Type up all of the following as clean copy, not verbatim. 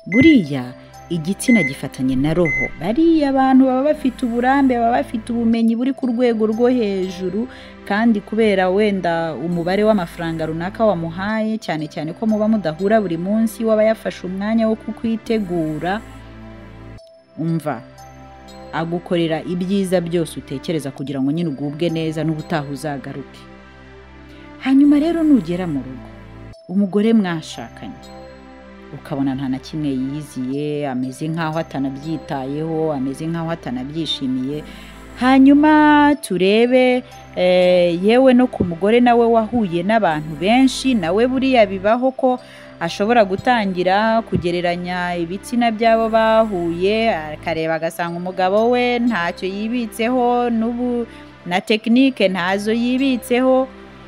Buriya igitsina gifatanye na roho. Bariya abantu baba bafite uburambe, baba bafite ubumenyi buri ku rwego rwo hejuru, kandi kubera wenda umubare w'amafaranga runaka wamuhaye, cyane cyane ko muba mudahura buri munsi, waba yafashe umwanya wo kukwitegura, umva agukorera ibyiza byose utekereza kugira ngo nyine ugubwe neza n'ubutaha uzagaruke. Hanyuma rero nugera mu rugo, umugore mwashakanye ukabona nta na kimwe yiyiziye, ameze nk'aho atanabyitayeho, ameze nk'aho atanabyishimiye. Hanyuma turebe yewe no ku mugore nawe wahuye n'abantu benshi, nawe buriya bibaho ko ashobora gutangira kugereranya ibitsina by'abo bahuye, akareba agasanga umugabo we ntacyo yibitseho, n'ubu na tekinike ntazo yibitseho.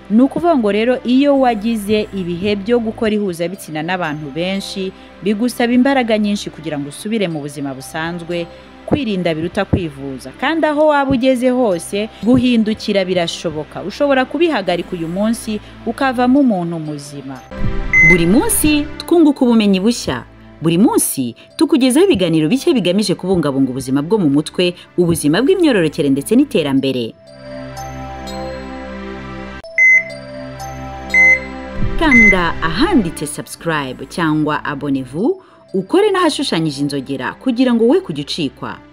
Ni ukuvuga ngo rero iyo wagize ibihe byo gukora ihuzabitsina n'abantu benshi, bigusaba imbaraga nyinshi kugira ngo usubire mu buzima busanzwe. Kwirinda biruta kwivuza, kandi aho waba ugeze hose guhindukira birashoboka. Ushobora kubihagarika uyu munsi ukavamo umuntu muzima. Buri munsi twunguka ubumenyi bushya. Buri munsi tukugezaho ibiganiro bishya bigamije kubungabunga ubuzima bwo mu mutwe, ubuzima bw'imyororokere ndetse n'iterambere. Kanda ahanditse subscribe cyangwa abonnez-vous, ukore n'ahashushanyije inzogera kugira ngo we kujya.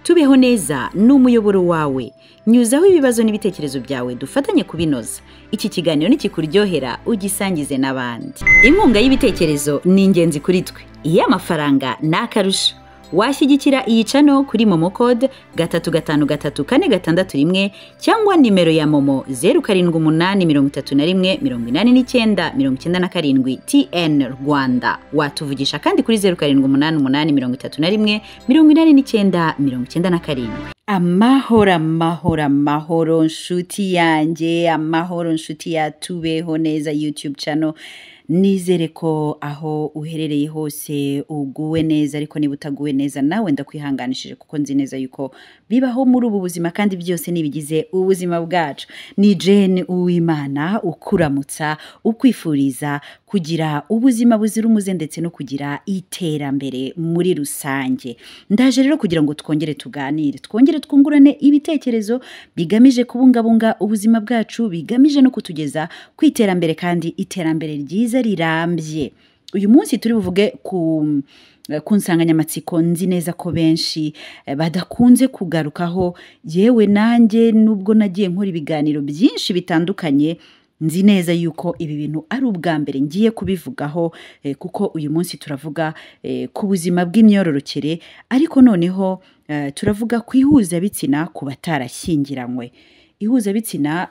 Tubeho neza ni umuyoboro wawe. Nyuzaho ibibazo n'ibitekerezo byawe dufatanye kubinoza. Iki kiganiro nikikuryohera ugisangize n'abandi. Inkunga y'ibitekerezo ni ingenzi kuri twe. Iyo amafaranga ni akarusho. Washyigikira iyi channel kuri momo code 353461 cyangwa nimero ya momo 0783 89 97 TN Rwanda. Watuvugisha kandi kuri 0788 31 89 97. Amahoro, amahoro, amahoro nshuti yanjye, amahoro nshuti ya Tubeho Neza YouTube channel. Nizere ko aho uherereye hose uguwe neza, ariko niba utaguwe neza nawe ndakwihanganishije, kuko nzi neza yuko bibaho muri ubu buzima kandi byose nibigize ubuzima bwacu. Ni Jane Uwimana ukuramutsa, ukwifuriza kugira ubuzima buzira umuze ndetse no kugira iterambere muri rusange. Ndaje rero kugira ngo twongere tuganire, twongere twungurane ibitekerezo bigamije kubungabunga ubuzima bwacu, bigamije no kutugeza ku iterambere kandi iterambere ryiza rirambye. Uyu munsi turi buvuge ku nsanganyamatsiko nzi neza ko benshi badakunze kugarukaho. Yewe nanjye nubwo nagiye nkora ibiganiro byinshi bitandukanye, nzi neza yuko ibi bintu ari ubwa mbere ngiye kubivugaho, kuko uyu munsi turavuga ku buzima bw'imyororokere, ariko noneho turavuga ku ihuzabitsina ku batarashyingiranywe. Ihuzabitsina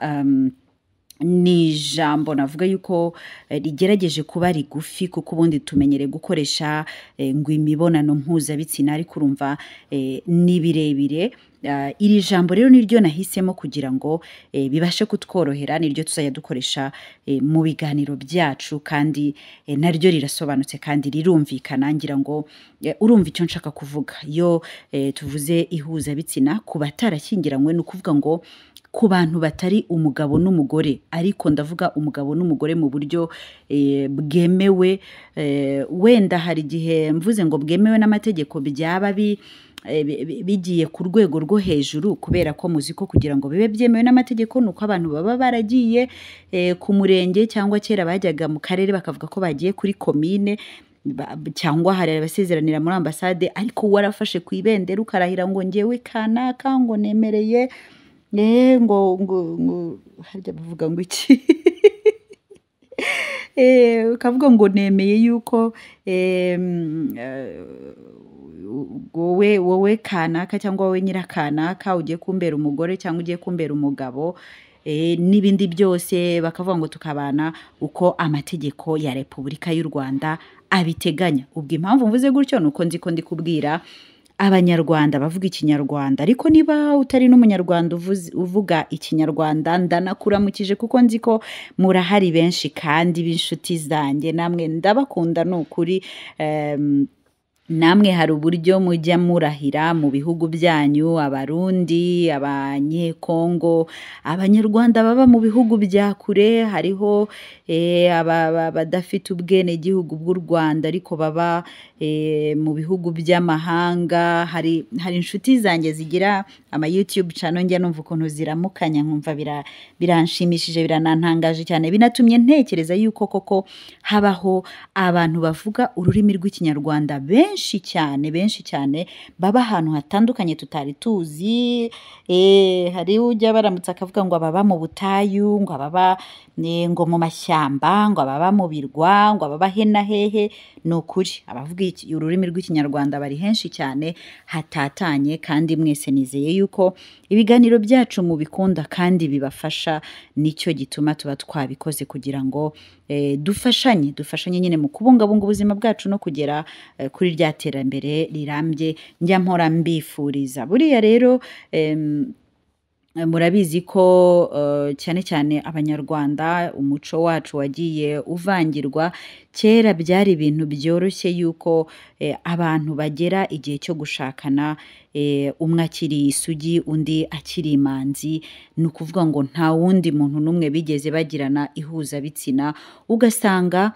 ni ijambo navuga yuko rigerageje kuba rigufi, kuko ubundi tumenyereye gukoresha ngo imibonano mpuzabitsina, ariko urumva ni birebire. Iri jambo rero niryo nahisemo kugira ngo bibashe kutworohera, niryo tuzajya dukoresha mu biganiro byacu, kandi naryo rirasobanutse kandi rirumvikana. Ngira ngo urumva icyo nshaka kuvuga. Iyo tuvuze ihuzabitsina ku batarashyingiranywe, ni ukuvuga ngo ku bantu batari umugabo n'umugore, ariko ndavuga umugabo n'umugore mu buryo bwemewe. Wenda hari igihe mvuze ngo bwemewe n'amategeko byaba bigiye ku rwego rwo hejuru, kubera ko muzi ko kugira ngo bibe byemewe n'amategeko ni uko abantu baba baragiye ku murenge, cyangwa kera bajyaga mu karere bakavuga ko bagiye kuri komine, cyangwa hari abasezeranira muri ambasade, ariko warafashe ku ibendera ukarahira ngo ngewe kanaka ngo nemereye, ngo ngo ngo harya bavuga ngo iki, ukavuga ngo nemeye yuko wowe kanaka cyangwa wowe nyirakanaka ugiye kumbera umugore cyangwa ugiye kumbera umugabo, n'ibindi byose, bakavuga ngo tukabana uko amategeko ya Repubulika y'u Rwanda abiteganya. Ubwo impamvu mvuze gutyo ni uko nzi ko ndi kubwira Abanyarwanda bavuga Ikinyarwanda, ariko niba utari n'Umunyarwanda uvuga Ikinyarwanda, ndanakuramukije kuko nzi ko murahari benshi kandi b'inshuti zanjye, namwe ndabakunda ni ukuri. Namwe hari uburyo mujya murahira mu bihugu byanyu, Abarundi, Abanyekongo, Abanyarwanda baba mu bihugu bya kure, hariho abadafite ubwenegihugu bw'u Rwanda ariko baba mu bihugu by'amahanga. Hari inshuti zanjye zigira ama YouTube channel, njya numva ukuntu ziramukanya nkumva biranshimishije, biranantangaje cyane, binatumye ntekereza yuko koko habaho abantu bavuga ururimi rw'Ikinyarwanda benshi cyane, benshi cyane baba ahantu hatandukanye tutari tuzi. Hari ujya baramutse akavuga ngo ababa mu butayu, ngo ababa ngo mu mashyamba, ngo ababa mu birwa, ngo ababa he na hehe. Ni ukuri abavuga ururimi rw'Ikinyarwanda bari henshi cyane hatatanye, kandi mwese nizeye yuko ibiganiro byacu mubikunda kandi bibafasha. Nicyo gituma tuba twabikoze kugira ngo dufashanye nyine mu kubungabunga ubuzima bwacu no kugera kuri rya terambere rirambye njya mpora mbifuriza. Buriya rero murabizi ko cyane cyane Abanyarwanda umuco wacu wagiye uvangirwa. Kera byari ibintu byoroshye yuko abantu bagera igihe cyo gushakana, umwe akiri isugi undi akiri imanzi, ni ukuvuga ngo nta wundi muntu n'umwe bigeze bagirana ihuzabitsina. Ugasanga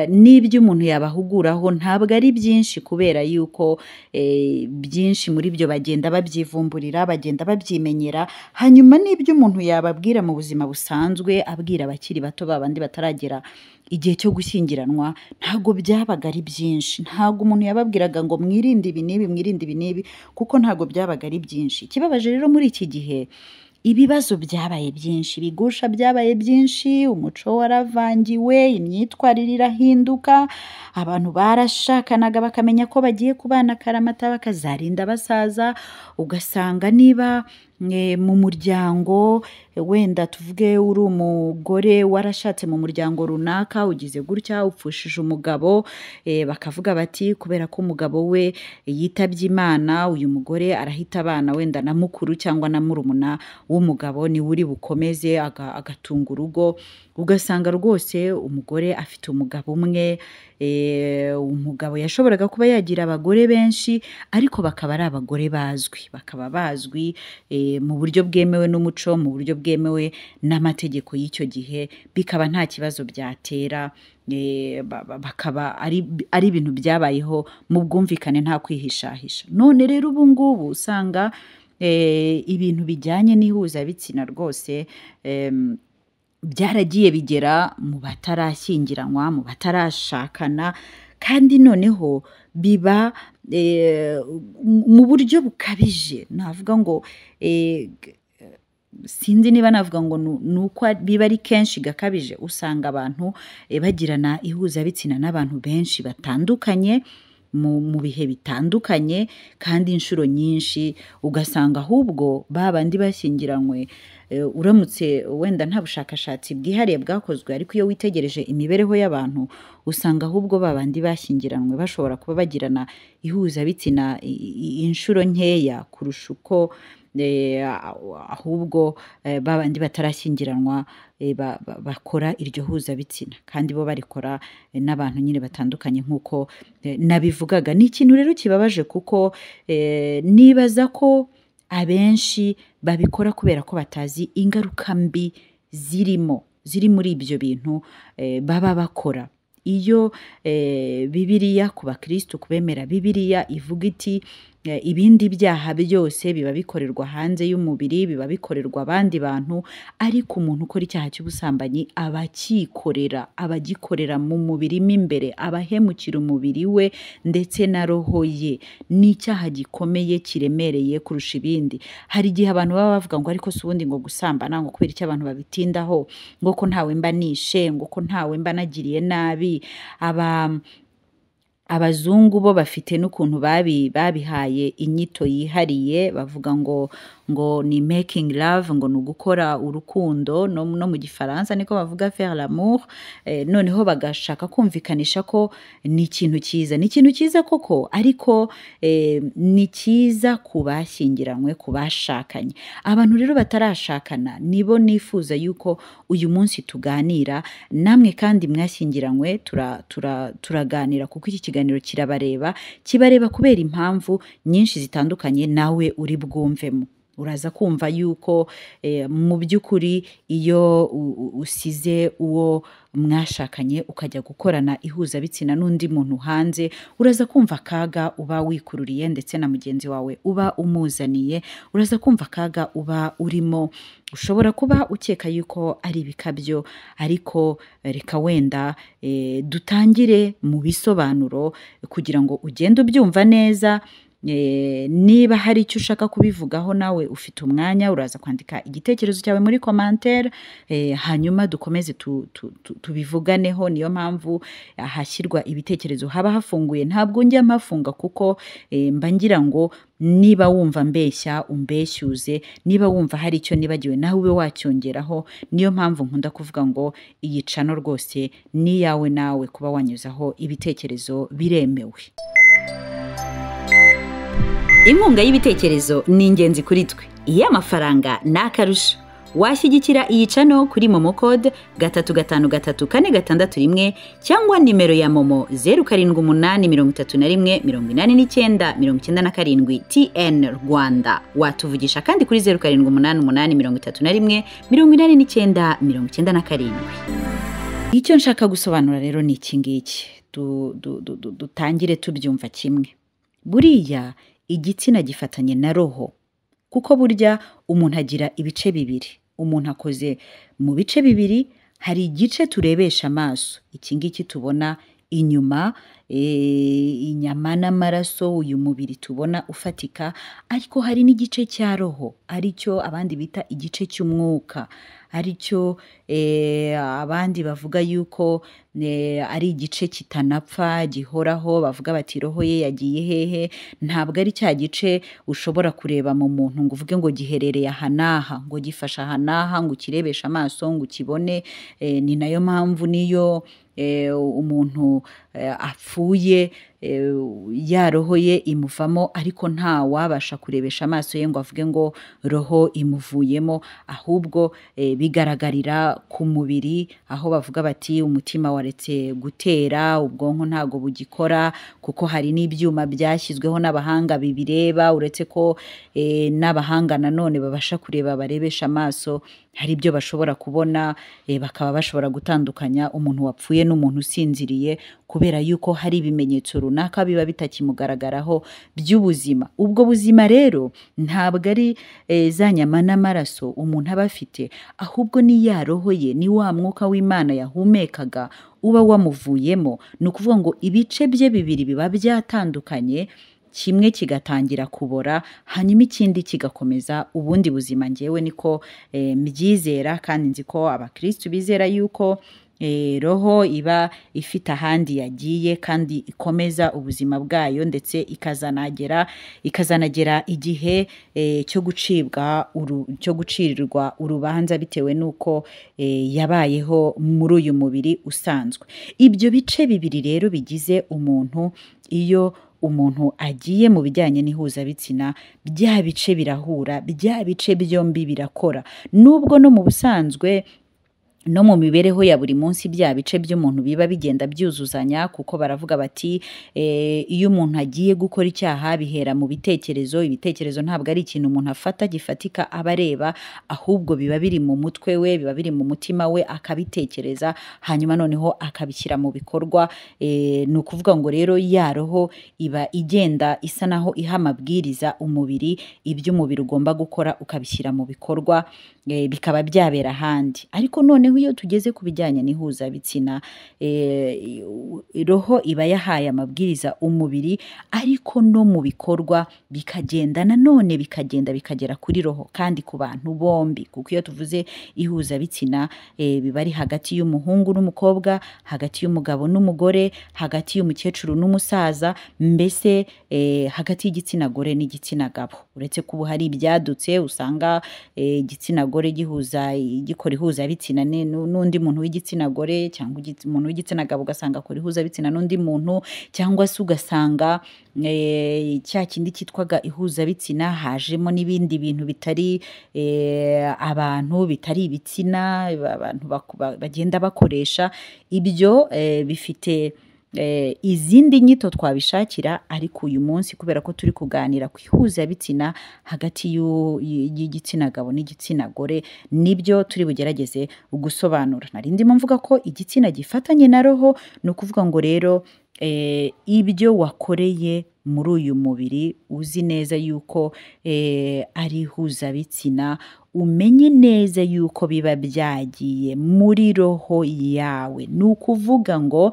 n'ibyo umuntu yabahuguraho ntabwo ari byinshi, kubera yuko byinshi muri byo bagenda babyivumburira, bagenda babyimenyera. Hanyuma n'ibyo umuntu yababwira mu buzima busanzwe abwira abakiri bato babandi bataragera igihe cyo gushyingiranwa ntabwo byabaga ari byinshi. Ntabwo umuntu yababwiraga ngo mwirinde ibi n'ibi, mwirinde ibi n'ibi, kuko ntabwo byabaga ari byinshi. Ikibabaje rero muri iki gihe ibibazo byabaye byinshi, ibigusha byabaye byinshi, umuco waravangiwe, imyitwarire irahinduka, abantu barashakanaga bakamenya ko bagiye kubana akaramata bakazarinda basaza. Ugasanga niba mu muryango wenda tuvuge uri umugore warashatse mu muryango runaka, ugize gutya upfushije umugabo, bakavuga bati kubera ko umugabo we yitabye Imana, uyu mugore arahita abana wenda na mukuru cyangwa na murumuna w'umugabo, niwe uri bukomeze agatunga urugo. Ugasanga rwose umugore afite umugabo umwe, umugabo yashoboraga kuba yagira abagore benshi ariko bakaba ari abagore bazwi, bakaba bazwi mu buryo bwemewe n'umuco, mu buryo bwemewe n'amategeko y'icyo gihe, bikaba nta kibazo byatera, bakaba ari ibintu byabayeho mu bwumvikane nta kwihishahisha. None rero ubu ngubu usanga ibintu bijyanye n'ihuzabitsina rwose byaragiye bigera mu batarashyingiranwa, mu batarashakana, kandi noneho biba mu buryo bukabije. Navuga ngo sinzi niba navuga ngo nuko biba ari kenshi gakabije, usanga abantu bagirana ihuzabitsina n'abantu benshi batandukanye mu bihe bitandukanye, kandi inshuro nyinshi ugasanga ahubwo babandi bashyingiranywe. Uramutse wenda nta bushakashatsi bwihariye bwakozwe, ariko iyo witegereje imibereho y'abantu usanga ahubwo babandi bashyingiranywe bashobora kuba bagirana ihuzabitsina inshuro nkeya kurusha uko ahubwo babandi batarashyingiranwa bakora iryo huzabitsina, kandi bo barikora n'abantu nyine batandukanye nk'uko nabivugaga. Ni ikintu rero kibabaje, kuko nibaza ko abenshi babikora kubera ko batazi ingaruka mbi ziri muri ibyo bintu baba bakora. Iyo Bibiliya ku bakristo, kubemera Bibiliya ivuga iti ibindi byaha byose biba bikorerwa hanze y'umubiri, biba bikorerwa abandi bantu, ariko umuntu ukora icyaha cy'ubusambanyi aba akikorera, aba agikorera mu mubiri mo imbere, aba ahemukira umubiri we ndetse na roho ye. Ni icyaha gikomeye kiremereye kurusha ibindi. Hari igihe abantu baba bavuga ngo ariko si ubundi ngo gusambana, ngo kubera icyo abantu babitindaho, ngo ko ntawe mba nishe, ngo ko ntawe mba nagiriye nabi. Abazungu bo bafite n'ukuntu babihaye inyito yihariye, bavuga ngo ni making love, ngo ni ugukora urukundo, no mu Gifaransa niko bavuga faire l'amour. Noneho bagashaka kumvikanisha ko ni ikintu cyiza, ni ikintu cyiza koko, ariko ni cyiza ku bashyingiranywe, ku bashakanye. Abantu rero batarashakana nibo nifuza yuko uyu munsi tuganira namwe, kandi mwashyingiranywe turaganira, kuko iki kiganiro kiganiro kirabareba, kibareba kubera impamvu nyinshi zitandukanye nawe uri bwumvemo. Uraza kumva yuko mu by'ukuri iyo usize uwo mwashakanye ukajya gukorana ihuzabitsina n'undi muntu hanze, uraza kumva akaga uba wikururiye ndetse na mugenzi wawe uba umuzaniye, uraza kumva akaga uba urimo. Ushobora kuba ukeka yuko ari ibikabyo, ariko reka wenda dutangire mu bisobanuro kugira ngo ugende ubyumva neza. Niba hari icyo ushaka kubivugaho nawe ufite umwanya, uraza kwandika igitekerezo cyawe muri commentaire, hanyuma dukomeze tubivuganeho. Niyo mpamvu ahashyirwa ibitekerezo haba hafunguye, ntabwo njya mpafunga kuko mba ngira ngo niba wumva mbeshya umbeshyuze, niba wumva hari icyo nibagiwe nawe ube wacyongeraho. Niyo mpamvu nkunda kuvuga ngo iyi channel rwose ni iyawe, nawe kuba wanyuzaho ibitekerezo biremewe. Inkunga y'ibitekerezo ni ingenzi kuri twe, iyo amafaranga ni akarusho. Washyigikira iyi channel kuri momo code 353461 cyangwa nimero ya momo 0788 31 89 97 TN Rwanda. Watuvugisha kandi kuri 0788 31 89 97. Icyo nshaka gusobanura rero ni iki ngiki, dutangire tubyumva kimwe. Buriya igitsina gifatanye na roho, kuko burya umuntu agira ibice bibiri. Umuntu akoze mu bice bibiri, hari igice turebesha amaso, iki ngiki tubona inyuma, inyama n'amaraso, uyu mubiri tubona ufatika, ariko hari n'igice cya roho, aricyo abandi bita igice cy'umwuka, aricyo abandi bavuga yuko ari igice kitanapfa gihoraho. Bavuga bati roho ye yagiye hehe? Ntabwo ari cya gice ushobora kureba mu muntu ngo uvuge ngo giherereye aha n'aha, ngo gifashe aha n'aha, ngo ukirebeshe amaso ngo ukibone. Ni nayo mpamvu niyo umuntu apfuye, ya roho ye imuvamo, ariko nta wabasha kurebesha amaso ye ngo avuge ngo roho imuvuyemo, ahubwo bigaragarira ku mubiri, aho bavuga bati umutima waretse gutera, ubwonko ntago bugikora, kuko hari n'ibyuma byashyizweho n'abahanga bibireba. Uretse ko n'abahanga nanone babasha kureba, barebesha amaso, hari ibyo bashobora kubona, bakaba bashobora gutandukanya umuntu wapfuye n'umuntu usinziriye, kubera yuko hari ibimenyetso runaka biba bitakimugaragaraho by'ubuzima. Ubwo buzima rero ntabwo ari za nyama n'amaraso umuntu aba afite, ahubwo ni ya roho ye, ni wa mwuka w'Imana yahumekaga uba wamuvuyemo. Ni ukuvuga ngo ibice bye bibiri biba byatandukanye, kimwe kigatangira kubora, hanyuma ikindi kigakomeza ubundi buzima. Ngewe niko mbyizera, kandi nzi ko abakristu bizera yuko roho iba ifite ahandi yagiye kandi ikomeza ubuzima bwayo, ndetse ikazanagera igihe cyo gucibwa cyo gucirirwa urubanza bitewe n'uko yabayeho muri uyu mubiri usanzwe. Ibyo bice bibiri rero bigize umuntu, iyo umuntu agiye mu bijyanye n'ihuzabitsina, bya bice birahura, bya bice byombi birakora. Nubwo no mu busanzwe no mu mibereho ya buri munsi bya bice by'umuntu biba bigenda byuzuzanya, kuko baravuga bati iyo umuntu agiye gukora icyaha bihera mu bitekerezo. Ibitekerezo ntabwo ari ikintu umuntu afata gifatika aba areba, ahubwo biba biri mu mutwe we, biba biri mu mutima we, akabitekereza hanyuma noneho akabishyira mu bikorwa. Ni ukuvuga ngo rero ya roho iba igenda isa naho iha amabwiriza umubiri, ibyo umubiri ugomba gukora ukabishyira mu bikorwa, bikaba byabera ahandi. Ariko noneho iyo tugeze ku bijyanye n'ihuzabitsina, roho iba yahaye amabwiriza umubiri, ariko no mu bikorwa bikagenda nanone bikagenda bikagera kuri roho, kandi ku bantu bombi. Kuko iyo tuvuze ihuzabitsina, biba ari hagati y'umuhungu n'umukobwa, hagati y'umugabo n'umugore, hagati y'umukecuru n'umusaza, mbese hagati y'igitsina gore n'igitsina gabo. Uretse ko ubu hari ibyadutse usanga igitsina gore gihuza gikora ihuzabitsina n'undi muntu w'igitsina gore, cyangwa umuntu w'igitsina gabo ugasanga akora ihuzabitsina n'undi muntu, cyangwa se ugasanga cya kindi cyitwaga ihuzabitsina hajemo n'ibindi bintu bitari abantu, bitari ibitsina, abantu bagenda bakoresha ibyo bifite izindi nyito twabishakira, ariko uyu munsi kubera ko turi kuganira ku ihuzabitsina hagati y'igitsina gabo n'igitsina gore, nibyo turi bugerageze gusobanura. Nari ndimo mvuga ko igitsina gifatanye na roho, ni ukuvuga ngo rero ibyo wakoreye muri uyu mubiri uzi neza yuko ari ihuzabitsina, umenye neza yuko biba byagiye muri roho yawe. Ni ukuvuga ngo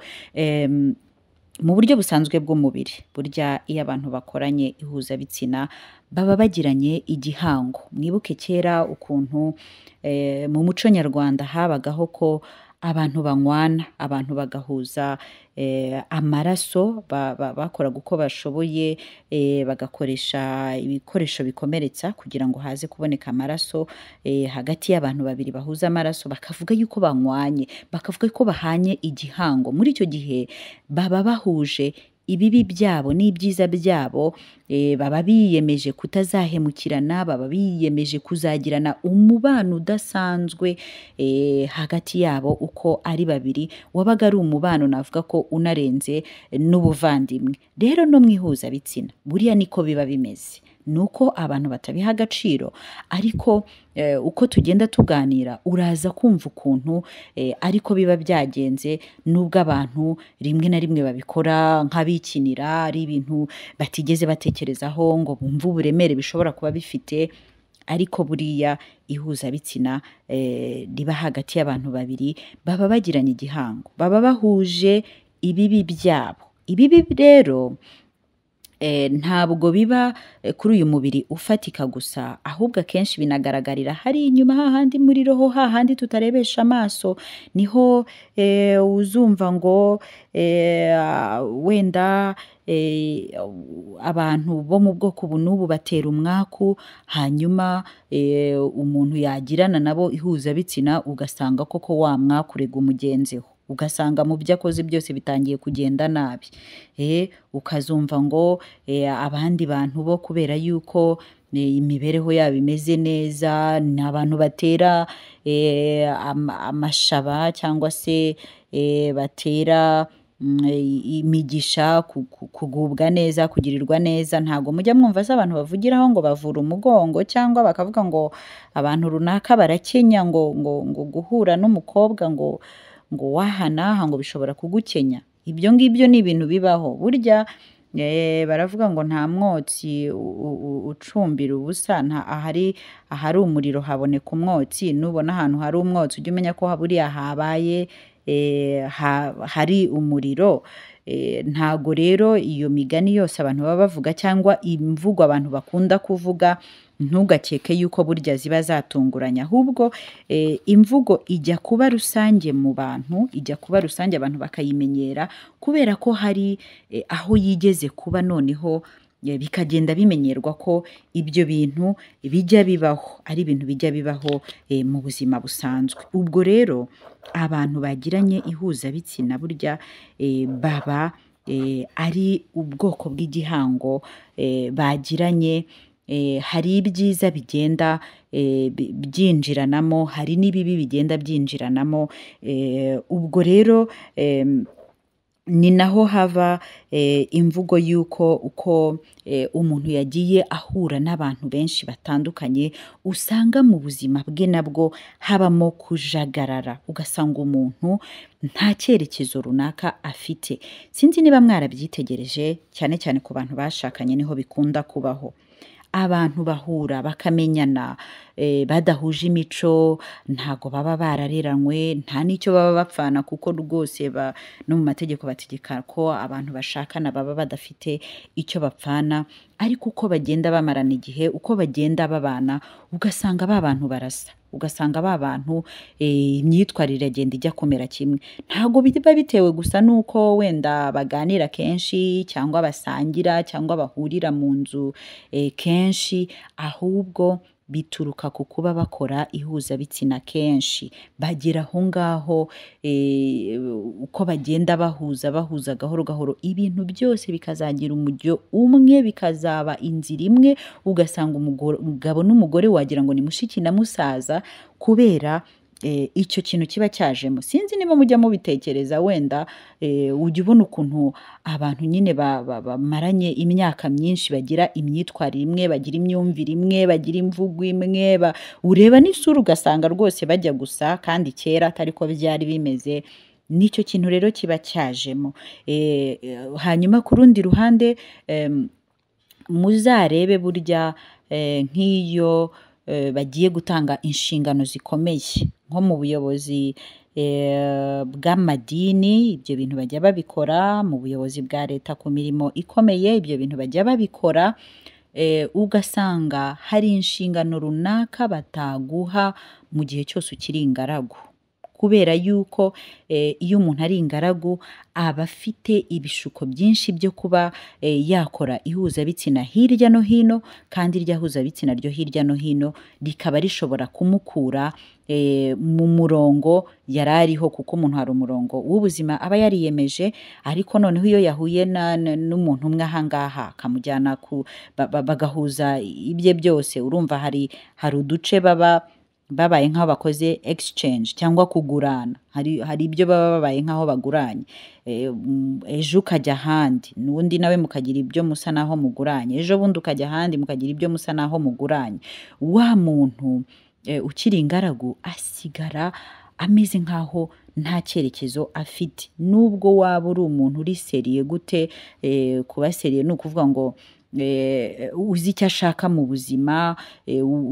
mu buryo busanzwe bw'umubiri, burya iyo abantu bakoranye ihuzabitsina baba bagiranye igihango. Mwibuke kera ukuntu mu muco nyarwanda habagaho ko abantu banywana, abantu bagahuza amaraso, bakoraga uko bashoboye, bagakoresha ibikoresho bikomeretsa kugira ngo haze kuboneka amaraso hagati y'abantu babiri bahuza amaraso, bakavuga yuko banywanye, bakavuga ko bahanye igihango. Muri icyo gihe baba bahuje ibibi byabo n'ibyiza byabo, baba biyemeje kutazahemukirana, baba biyemeje kuzagirana umubano udasanzwe hagati yabo uko ari babiri, wabaga ari umubano navuga ko unarenze n'ubuvandimwe. Rero no mu ihuzabitsina buriya niko biba bimeze, ni uko abantu batabiha agaciro, ariko uko tugenda tuganira uraza kumva ukuntu ariko biba byagenze, nubwo abantu rimwe na rimwe babikora nk'abikinira, ari ibintu batigeze batekerezaho ngo bumve uburemere bishobora kuba bifite, ariko buriya ihuzabitsina riba hagati y'abantu babiri baba bagiranye igihango, baba bahuje ibibi byabo. Ibibi rero ntabwo biba kuri uyu mubiri ufatika gusa, ahubwo akenshi binagaragarira hari inyuma hahandi muri roho, hahandi tutarebesha amaso, niho uzumva ngo wenda abantu bo mu bwoko ubu n'ubu batera umwaku, hanyuma umuntu yagirana nabo ihuzabitsina ugasanga koko wa mwaku urega umugenziho, ugasanga mu byo akoze byose bitangiye kugenda nabi. Ukazumva ngo abandi bantu bo kubera yuko imibereho yabo imeze neza, ni abantu batera amashaba cyangwa se batera imigisha, kugubwa neza, kugirirwa neza. Ntago mujya mwumva se abantu bavugiraho ngo bavura umugongo, cyangwa bakavuga ngo abantu runaka barakenya ngo ngo ngo guhura n'umukobwa ngo ngo waha n'aha ngo bishobora kugukenya. Ibyo ngibyo ni ibintu bibaho. Burya baravuga ngo nta mwotsi ucumbira ubusa, nta ahari umuriro haboneka umwotsi. Nubona ahantu hari umwotsi ujye umenya ko buriya habaye hari umuriro. Ntago rero iyo migani yose abantu baba bavuga cyangwa imvugo abantu bakunda kuvuga, ntugakeke yuko burya ziba zatunguranye, ahubwo imvugo ijya kuba rusange mu bantu, ijya kuba rusange abantu bakayimenyera kubera ko hari aho yigeze kuba, noneho bikagenda bimenyerwa ko ibyo bintu bijya bibaho, ari ibintu bijya bibaho mu buzima busanzwe. Ubwo rero abantu bagiranye ihuzabitsina burya baba ari ubwoko bw'igihango bagiranye, hari ibyiza bigenda byinjiranamo, hari n'ibibi bigenda byinjiranamo. Ubwo rero ni naho hava imvugo y'uko uko umuntu yagiye ahura n'abantu benshi batandukanye, usanga mu buzima bwe nabwo habamo kujagarara, ugasanga umuntu nta cyerekezo runaka afite. Sinzi niba mwarabyitegereje, cyane cyane ku bantu bashakanye niho bikunda kubaho. Abantu bahura bakamenyana badahuje imico, ntago baba barareranywe, nta n'icyo baba bapfana, kuko rwose no mu mategeko bategeka ko abantu bashakana baba badafite icyo bapfana, ariko uko bagenda bamarana igihe, uko bagenda babana, ugasanga ba bantu barasa, ugasanga ba bantu imyitwarire iragenda ijya kumera kimwe. Ntago biba bitewe gusa n'uko wenda baganira kenshi cyangwa basangira cyangwa bahurira mu nzu kenshi, ahubwo bituruka ku kuba bakora ihuzabitsina kenshi. Bagera aho ngaho uko bagenda bahuza bahuza gahoro gahoro, ibintu byose bikazagira umujyo umwe, bikazaba inzira imwe, ugasanga umugabo n'umugore wagira ngo ni mushiki na musaza kubera Icyo kintu kiba cyajemo, sinzi niba mujya mubitekereza. Wenda ujya ubona ukuntu abantu nyine bamaranye imyaka myinshi bagira imyitwarire imwe, bagira imyumvire imwe, bagira imvugo imwe, ureba n'isura ugasanga rwose bajya gusa, kandi kera atari ko byari bimeze. Nicyo kintu rero kiba cyajemo. Hanyuma ku rundi ruhande, muzarebe burya nk'iyo bagiye gutanga inshingano zikomeye nko mu buyobozi bw'amadini, ibyo bintu bajya babikora, mu buyobozi bwa leta ku mirimo ikomeye, ibyo bintu bajya babikora. Ugasanga hari inshingano runaka bataguha mu gihe cyose ukiri ingaragu, kubera yuko iyo umuntu ari ingaragu aba afite ibishuko byinshi byo kuba yakora ihuzabitsina hirya no hino, kandi irya huzabitsina ryo hirya no hino rikaba rishobora kumukura mu murongo yari ariho, kuko umuntu hari umurongo w'ubuzima aba yariyemeje, ariko noneho iyo yahuye n'umuntu umwe ahangaha akamujyana bagahuza ibye byose, urumva hari uduce baba babaye nk'aho bakoze exchange cyangwa kugurana, hari ibyo baba babaye nk'aho baguranye. Ejo ukajya ahandi, n'undi nawe mukagira ibyo musa naho muguranye, ejo bundi ukajya ahandi mukagira ibyo musa naho muguranye. Wa muntu ukiri ingaragu asigara ameze nk'aho nta cyerekezo afite, nubwo waba uri umuntu uri sérieux gute. Kuba sérieux ni ukuvuga ngo uzi icyo ashaka mu buzima,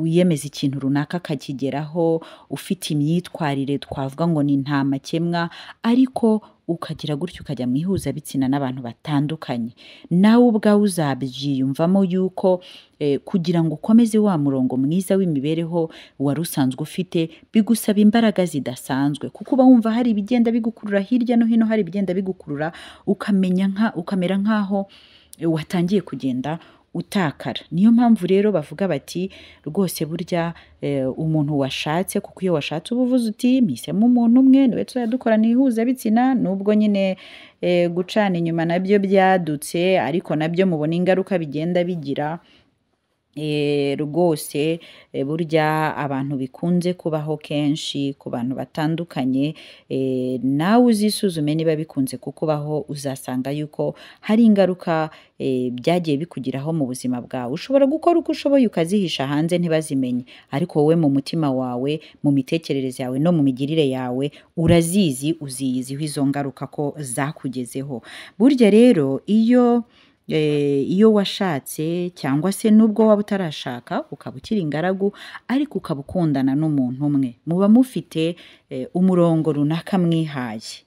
wiyemeza ikintu runaka akakigeraho, ufite imyitwarire twavuga ngo ni nta makemwa, ariko ukagira gutyo ukajya mu ihuzabitsina n'abantu batandukanye, nawe ubwawe uzabyiyumvamo yuko kugira ngo ukomeze wa murongo mwiza w'imibereho wari usanzwe ufite bigusaba imbaraga zidasanzwe, kuko uba wumva hari ibigenda bigukurura hirya no hino, hari ibigenda bigukurura, ukamera nk'aho watangiye kugenda utakara. Niyo mpamvu rero bavuga bati rwose burya umuntu washatse, kuko iyo washatse uba uvuze uti mpisemo umuntu umwe niwe tuzajya dukorana ihuzabitsina, nubwo nyine gucana inyuma nabyo byadutse, ariko nabyo mubona ingaruka bigenda bigira. Rwose burya abantu bikunze kubaho kenshi ku bantu batandukanye. Nawe uzisuzume niba bikunze kukubaho, uzasanga yuko hari ingaruka byagiye bikugiraho mu buzima bwawe. Ushobora gukora uko ushoboye ukazihisha hanze ntibazimenye, ariko wowe mu mutima wawe, mu mitekerereze yawe no mu migirire yawe urazizi, uziyiziho izo ngaruka ko zakugezeho. Burya rero iyo washatse cyangwa se nubwo waba utarashaka ukaba ukiri ingaragu ariko ukaba ukundana n'umuntu umwe, muba mufite umurongo runaka mwihaye,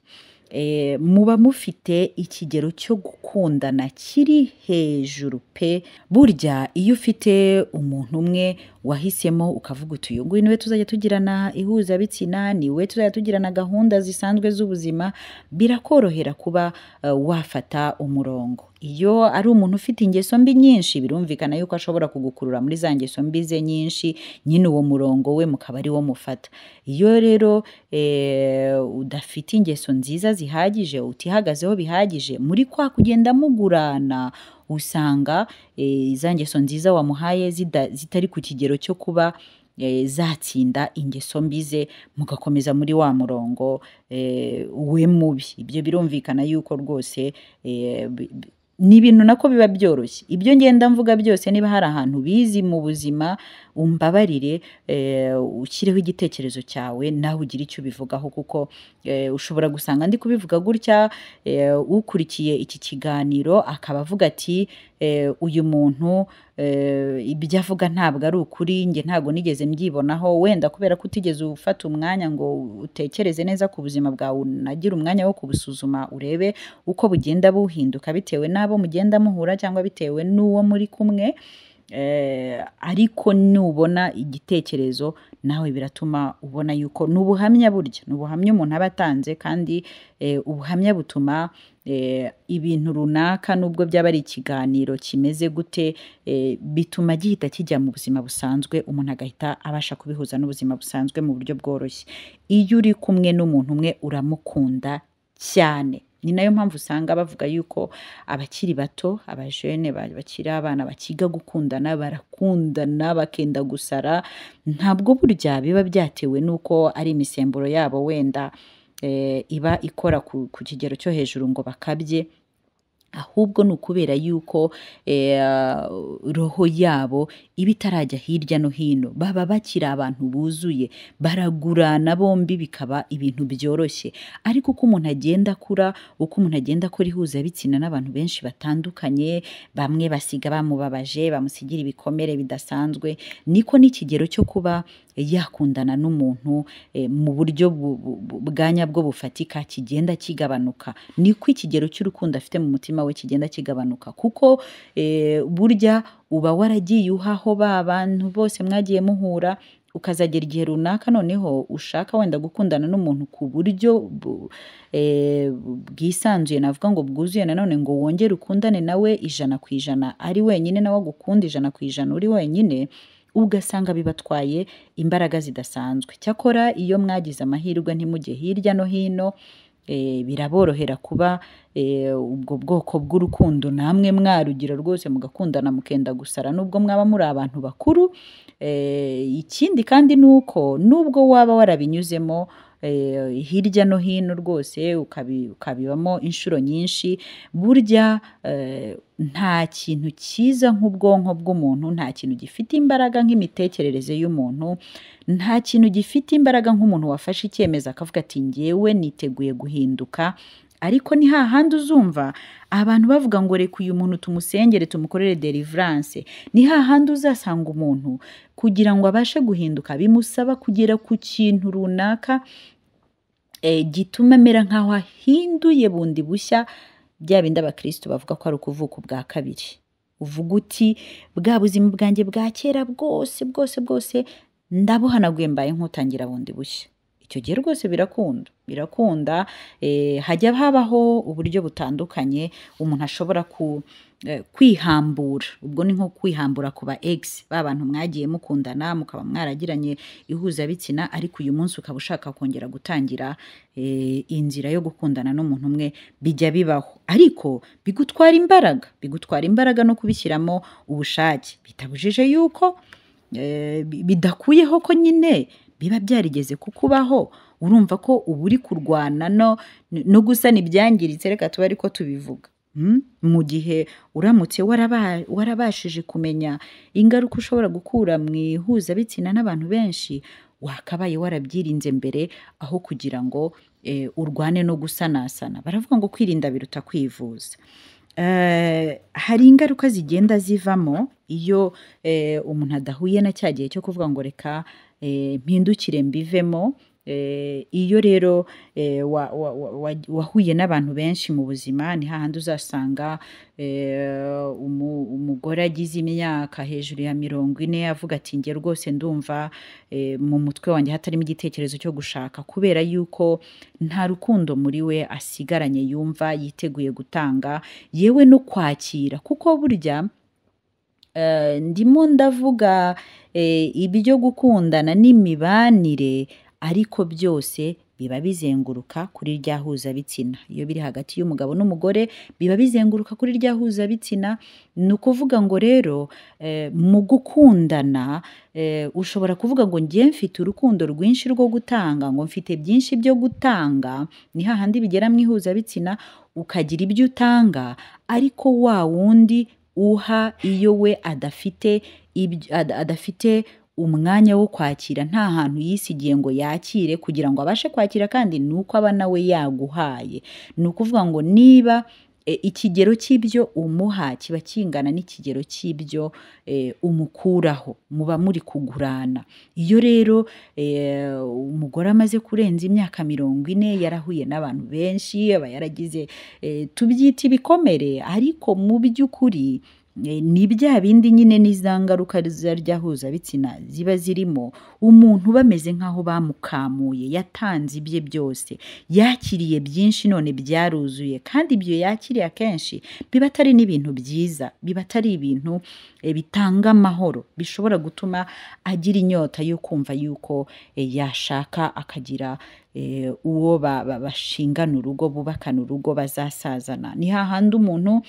muba mufite ikigero cyo gukundana kiri hejuru pe. Burya iyo ufite umuntu umwe wahisemo ukavuga uti uyu nguyu niwe tuzajya tugirana ihuzabitsina, niwe tuzajya tugirana gahunda zisanzwe z'ubuzima, birakorohera kuba wafata umurongo. Iyo ari umuntu ufite ingeso mbi nyinshi, birumvikana yuko ashobora kugukurura muri za ngeso mbi ze nyinshi, nyine uwo murongo we mukaba ari wo mufata. Iyo rero udafite ingeso nziza zihagije, utihagazeho bihagije, muri kwa kugenda mugurana usanga za ngeso nziza wamuhaye zitari ku kigero cyo kuba zatsinda ingeso mbi ze, mugakomeza muri wa murongo we mubi. Ibyo birumvikana yuko rwose ni ibintu nako biba byoroshye. Ibyo ngenda mvuga byose, niba hari ahantu bizi mu buzima umbabarire, ushyireho igitekerezo cyawe nawe ugire icyo ubivugaho, kuko ushobora gusanga ndi kubivuga gutya, ukurikiye iki kiganiro akaba avuga ati uyu muntu ibyo avuga ntabwo ari ukuri, njye ntabwo nigeze mbyibonaho. Wenda kubera ko utigeze ufata umwanya ngo utekereze neza ku buzima bwawe, unagire umwanya wo kubusuzuma urebe uko bugenda buhinduka bitewe n'abo mugenda muhura cyangwa bitewe n'uwo muri kumwe. Ariko nubona igitekerezo nawe biratuma ubona yuko ni ubuhamya, burya ni ubuhamya umuntu aba atanze, kandi ubuhamya butuma ibintu runaka nubwo byaba ari ikiganiro kimeze gute, bituma gihita kijya mu buzima busanzwe, umuntu agahita abasha kubihuza n'ubuzima busanzwe mu buryo bworoshye. Iyo uri kumwe n'umuntu umwe uramukunda cyane. Ni nayo mpamvu usanga bavuga yuko abakiri bato, abajene bakiri abana bakiga gukundana, barakundana bakenda gusara. Ntabwo burya biba byatewe n'uko ari imisemburo yabo wenda iba ikora ku kigero cyo hejuru ngo bakabye, ahubwo ni ukubera yuko roho yabo iba itarajya hirya no hino. Baba bakiri abantu buzuye, baragurana bombi bikaba ibintu byoroshye. Ariko uko umuntu agenda akura, uko umuntu agenda akora ihuzabitsina n'abantu benshi batandukanye, bamwe basiga bamubabaje, bamusigira ibikomere bidasanzwe, niko n'ikigero cyo kuba yakundana n'umuntu mu buryo bwa nyabwo bufatika kigenda kigabanuka. Niko ikigero cy'urukundo afite mu mutima we kigenda kigabanuka, kuko burya uba waragiye uhaho ba bantu bose mwagiye muhura, ukazagera igihe runaka noneho ushaka wenda gukundana n'umuntu ku buryo bwisanzuye, navuga ngo bwuzuye, nanone ngo wongere ukundane nawe 100% ari wenyine, nawe agukunda 100% uri wenyine, ugasanga bibatwaye imbaraga zidasanzwe. Cyakora iyo mwagize amahirwe ntimujye hirya no hino, biraborohera kuba ubwo bwoko bw'urukundo namwe mwarugira rwose, mugakundana mukenda gusara nubwo mwaba muri abantu bakuru. Ikindi kandi ni uko nubwo waba warabinyuzemo hirya no hino rwose, ukabibamo inshuro nyinshi, burya nta kintu cyiza nk'ubwonko bw'umuntu, nta kintu gifite imbaraga nk'imitekerereze y'umuntu, nta kintu gifite imbaraga nk'umuntu wafashe icyemezo akavuga ati njyewe niteguye guhinduka. Ariko ni hahandi uzumva abantu bavuga ngo reka uyu muntu tumusengere tumukorere deliverance. Ni hahandi uzasanga umuntu kugira ngo abashe guhinduka bimusaba kugera ku kintu runaka gituma amera nk'aho ahinduye bundi bushya, bya bindi abakristo bavuga ko ari ukuvuka ubwa kabiri. Uvuga uti bwa buzima bwanjye bwa kera bwose bwose bwose ndabuhanaguye, mbaye nk'utangira bundi bushya. Icyo gihe rwose birakunda, birakunda. Hajya habaho uburyo butandukanye umuntu ashobora kwihambura. Ubwo ni nko kwihambura ku ba ex, ba bantu mwagiye mukundana mukaba mwaragiranye ihuzabitsina, ariko uyu munsi ukaba ushaka kongera gutangira inzira yo gukundana n'umuntu umwe. Bijya bibaho, ariko bigutwara imbaraga, bigutwara imbaraga no kubishyiramo ubushake. Bitabujije yuko bidakuyeho ko nyine biba byarigeze kukubaho. Urumva ko uba uri kurwana no gusana ibyangiritse, reka tube ariko tubivuga. Mu gihe uramutse warabashije kumenya ingaruka ushobora gukura mu ihuzabitsina n'abantu benshi, wakabaye warabyirinze mbere aho kugira ngo urwane no gusanasana. Baravuga ngo kwirinda biruta kwivuza. Hari ingaruka zigenda zivamo iyo umuntu adahuye na cya gihe cyo kuvuga ngo reka mpindukire mbivemo. Iyo rero wahuye n'abantu benshi mu buzima, ni hahandi uzasanga umugore agize imyaka hejuru ya 40 avuga ati njye rwose ndumva mu mutwe wanjye hatarimo igitekerezo cyo gushaka, kubera yuko nta rukundo muri we asigaranye yumva yiteguye gutanga, yewe no kwakira. Kuko burya ndimo ndavuga ibyo gukundana n'imibanire, ariko byose biba bizenguruka kuri rya huzabitsina. Iyo biri hagati y'umugabo n'umugore biba bizenguruka kuri rya huzabitsina. Ni ukuvuga ngo rero mu gukundana ushobora kuvuga ngo njye mfite urukundo rwinshi rwo gutanga, ngo mfite byinshi byo gutanga. Ni hahandi bigera mu ihuzabitsina ukagira ibyo utanga, ariko wa wundi uha iyo we adafite umwanya wo kwakira, nta hantu yisigiye ngo yakire kugira ngo abashe kwakira, kandi nuko aba nawe yaguhaye. Ni ukuvuga ngo niba ikigero cy'ibyo umuha kiba kingana n'ikigero cy'ibyo umukuraho, muba muri kugurana. Iyo rero umugore amaze kurenza imyaka 40 yarahuye n'abantu benshi, aba yaragize tubyita ibikomere, ariko mu by'ukuri Ni bya bindi nyine n'iza ngaruka rya huzabitsina ziba zirimo, umuntu bameze nk'aho bamukamuye, yatanze ibye byose, yakiriye byinshi none byaruzuye, kandi ibyo yakiriye akenshi biba atari n'ibintu byiza, biba atari ibintu bitanga amahoro, bishobora gutuma agira inyota yo kumva yuko yashaka akagira uwo bashingana urugo, bubakana urugo, bazasazana. Ni hahandi umuntu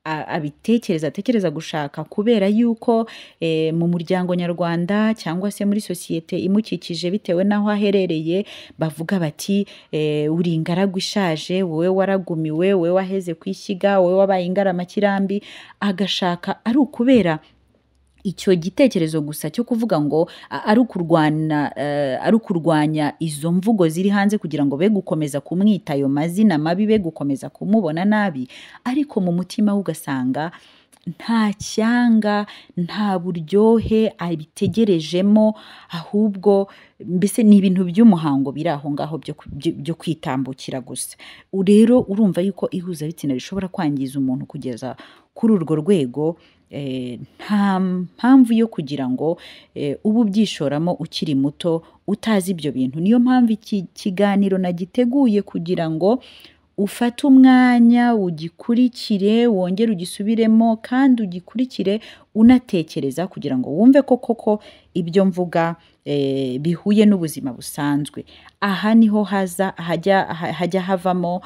abitekereza, atekereza gushaka kubera yuko mu muryango nyarwanda cyangwa se muri sosiyete imukikije, bitewe n'aho aherereye, bavuga bati: "Uri ingaragu ishaje, wowe waragumiwe, wowe waheze ku ishyiga, wowe wabaye ingaramakirambi." Agashaka ari ukubera icyo gitekerezo gusa cyo kuvuga ngo ari ukurwana, ari ukurwanya izo mvugo ziri hanze kugira ngo be gukomeza kumwita ayo mazina mabi, be gukomeza kumubona nabi. Ariko mu mutima we ugasanga nta cyanga, nta buryohe abitegerejemo, ahubwo mbese ni ibintu by'umuhango biri aho ngaho byo kwitambukira gusa. Rero urumva yuko ihuzabitsina rishobora kwangiza umuntu kugeza kuri urwo rwego. Nta mpamvu yo kugira ngo ube ubyishoramo ukiri muto, utazi ibyo bintu. Niyo mpamvu iki kiganiro nagiteguye kugira ngo ufate umwanya ugikurikire, wongere ugisubiremo kandi ugikurikire unatekereza, kugira ngo wumve ko koko ibyo mvuga bihuye n'ubuzima busanzwe. Aha niho haza hajya havamo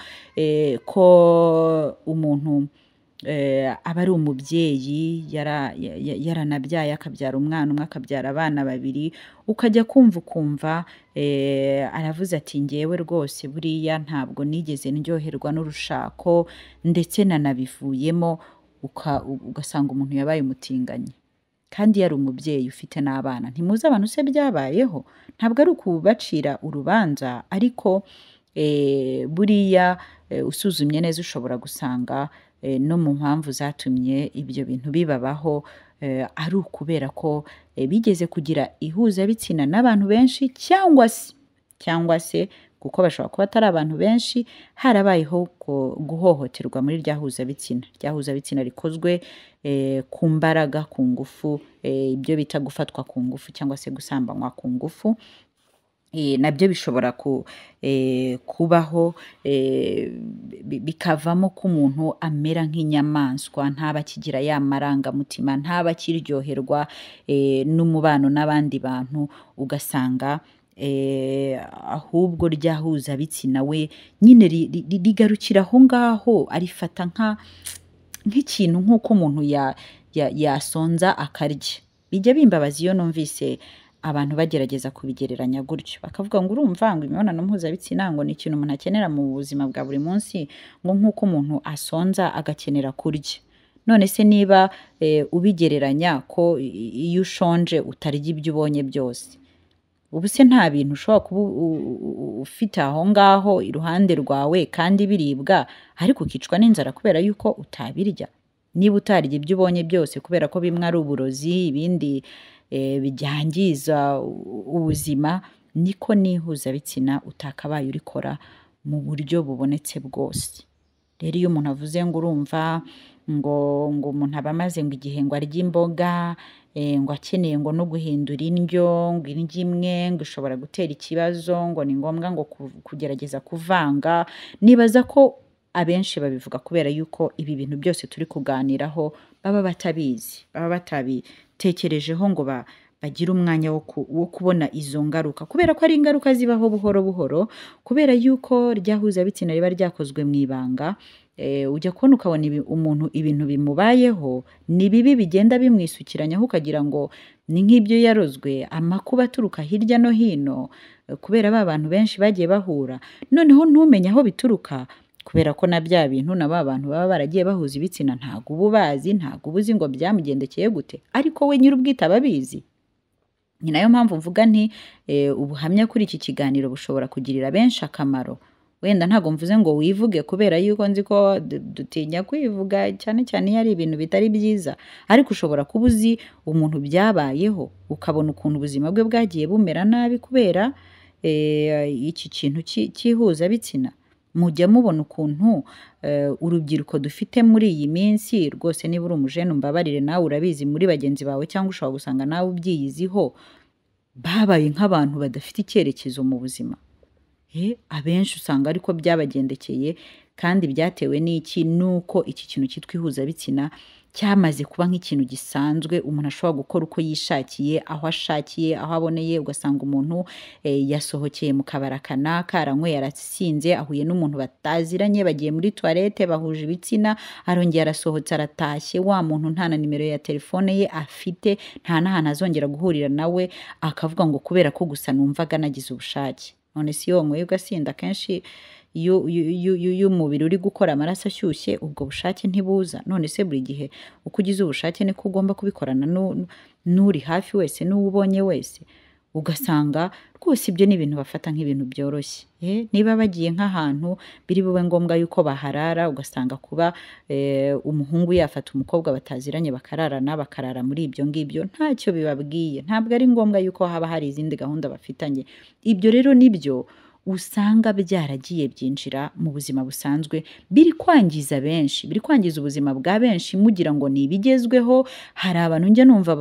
ko umuntu aba ari umubyeyi, yaranabyaye, akabyara umwana umwe, akabyara abana babiri, ukajya kumva ukumva aravuze ati: "Ngewe rwose buriya ntabwo nigeze ndyoherwa n'urushako, ndetse nanabivuyemo." Ugasanga umuntu yabaye umutinganyi kandi yari umubyeyi ufite n'abana. Ntimuzi abantu se byabayeho? Ntabwo ari ukubacira urubanza, ariko buriya usuzumye neza ushobora gusanga no mu mpamvu zatumye ibyo bintu bibabaho ari ukubera ko bigeze kugira ihuzabitsina n'abantu benshi, cyangwa se kuko bashobora kuba atari abantu benshi, harabayeho guhohoterwa muri rya huzabitsina, rya huzabitsina rikozwe ku mbaraga, ku ngufu, ibyo bita gufatwa ku ngufu cyangwa se gusambanywa ku ngufu. Nabyo bishobora kubaho, bikavamo ko umuntu amera nk'inyamaswa, ntaba akigira ya marangamutima, ntaba akiryoherwa n'umubano n'abandi bantu, ugasanga ahubwo rya huzabitsina we nyine rigarukira aho ngaho, arifata nk'ikintu nk'uko umuntu yasonza akarya. Bijya bimbabaza iyo numvise abantu bagerageza kubigereranya gutyo, bakavuga ngo urumva ngo imibonano mpuzabitsina ngo ni ikintu umuntu akenera mu buzima bwa buri munsi, ngo nk'uko umuntu asonza agakenera kurya. None se niba ubigereranya ko iyo ushonje utarya ibyo ubonye byose, ubu se nta bintu ushobora kuba ufite aho ngaho iruhande rwawe kandi biribwa, ariko ukicwa n'inzara kubera yuko utabirya? Niba utarya ibyo ubonye byose kubera ko bimwe ari uburozi, ibindi byangiza ubuzima, niko n'ihuzabitsina utakabaye urikora mu buryo bubonetse bwose. Rero iyo umuntu avuze ngo urumva ngo umuntu aba amaze ngo igihe ngo arya imboga, ngo akeneye ngo no guhindura indyo, ngo indyo imwe ngo ishobora gutera ikibazo, ngo ni ngombwa ngo kugerageza kuvanga, nibaza ko abenshi babivuga kubera yuko ibi bintu byose turi kuganiraho baba batabizi, baba batabitekerejeho ngo bagire umwanya wo kubona izo ngaruka, kubera ko ari ingaruka zibaho buhoro buhoro, kubera yuko rya huzabitsina riba ryakozwe mu ibanga. Ujya kubona ukabona umuntu ibintu bimubayeho ni bibi, bigenda bimwisukiranyaho, ukagira ngo ni nk'ibyo yarozwe, amakuba aturuka hirya no hino, kubera ba bantu benshi bagiye bahura, noneho ntumenye aho bituruka, kubera ko na bya bintu na ba bantu baba baragiye bahuza ibitsina ntabwo uba ubazi, ntabwo uba uzi ngo byamugendekeye gute, ariko we nyir'ubwite aba abizi. Ni nayo mpamvu mvuga nti ubuhamya kuri iki kiganiro bushobora kugirira benshi akamaro. Wenda ntabwo mvuze ngo wivuge, kubera yuko nzi ko dutinya kwivuga, cyane cyane iyo ari ibintu bitari byiza, ariko ushobora kuba uzi umuntu byabayeho, ukabona ukuntu ubuzima bwe bwagiye bumera nabi kubera iki kintu cy'ihuzabitsina. Mujya mubona ukuntu urubyiruko dufite muri iyi minsi rwose, niba uri umujene umbabarire, nawe urabizi muri bagenzi bawe cyangwa ushobora gusanga nawe ubyiyiziho, babaye nk'abantu badafite icyerekezo mu buzima. Abenshi usanga ariko byabagendekeye, kandi byatewe n'iki? Nuko iki kintu cyitwa ihuzabitsina cyamaze kuba nk'ikintu gisanzwe, umuntu ashobora gukora uko yishakiye, aho ashakiye, aho aboneye. Ugasanga umuntu yasohokeye mu kabari kanaka, aranyweye, arasinze, ahuye n'umuntu bataziranye, bagiye muri toilette, bahuje ibitsina, arongeye arasohotse, aratashye, wa muntu nta na nimero ya telefone ye afite, nta n'ahantu azongera guhurira nawe, akavuga ngo kubera ko gusa numvaga nagize ubushake. None si iyo wanyweye ugasinda, kenshi iyo umubiri uri gukora amaraso ashyushye, ubwo bushake ntibuza. None se buri gihe uko ugize ubushake niko ugomba kubikorana n'uri hafi wese, n'uwo ubonye wese? Ugasanga rwose ibyo ni ibintu bafata nk'ibintu byoroshye. Niba bagiye nk'ahantu biri bube ngombwa yuko baharara, ugasanga kuba umuhungu yafata umukobwa bataziranye bakararana, bakarara muri ibyo ngibyo, ntacyo bibabwiye. Ntabwo ari ngombwa yuko haba hari izindi gahunda bafitanye. Ibyo rero nibyo usanga byaragiye byinjira mu buzima busanzwe, biri kwangiza benshi, biri kwangiza ubuzima bwa benshi, mugira ngo ni ibigezweho. Hari abantu njya numva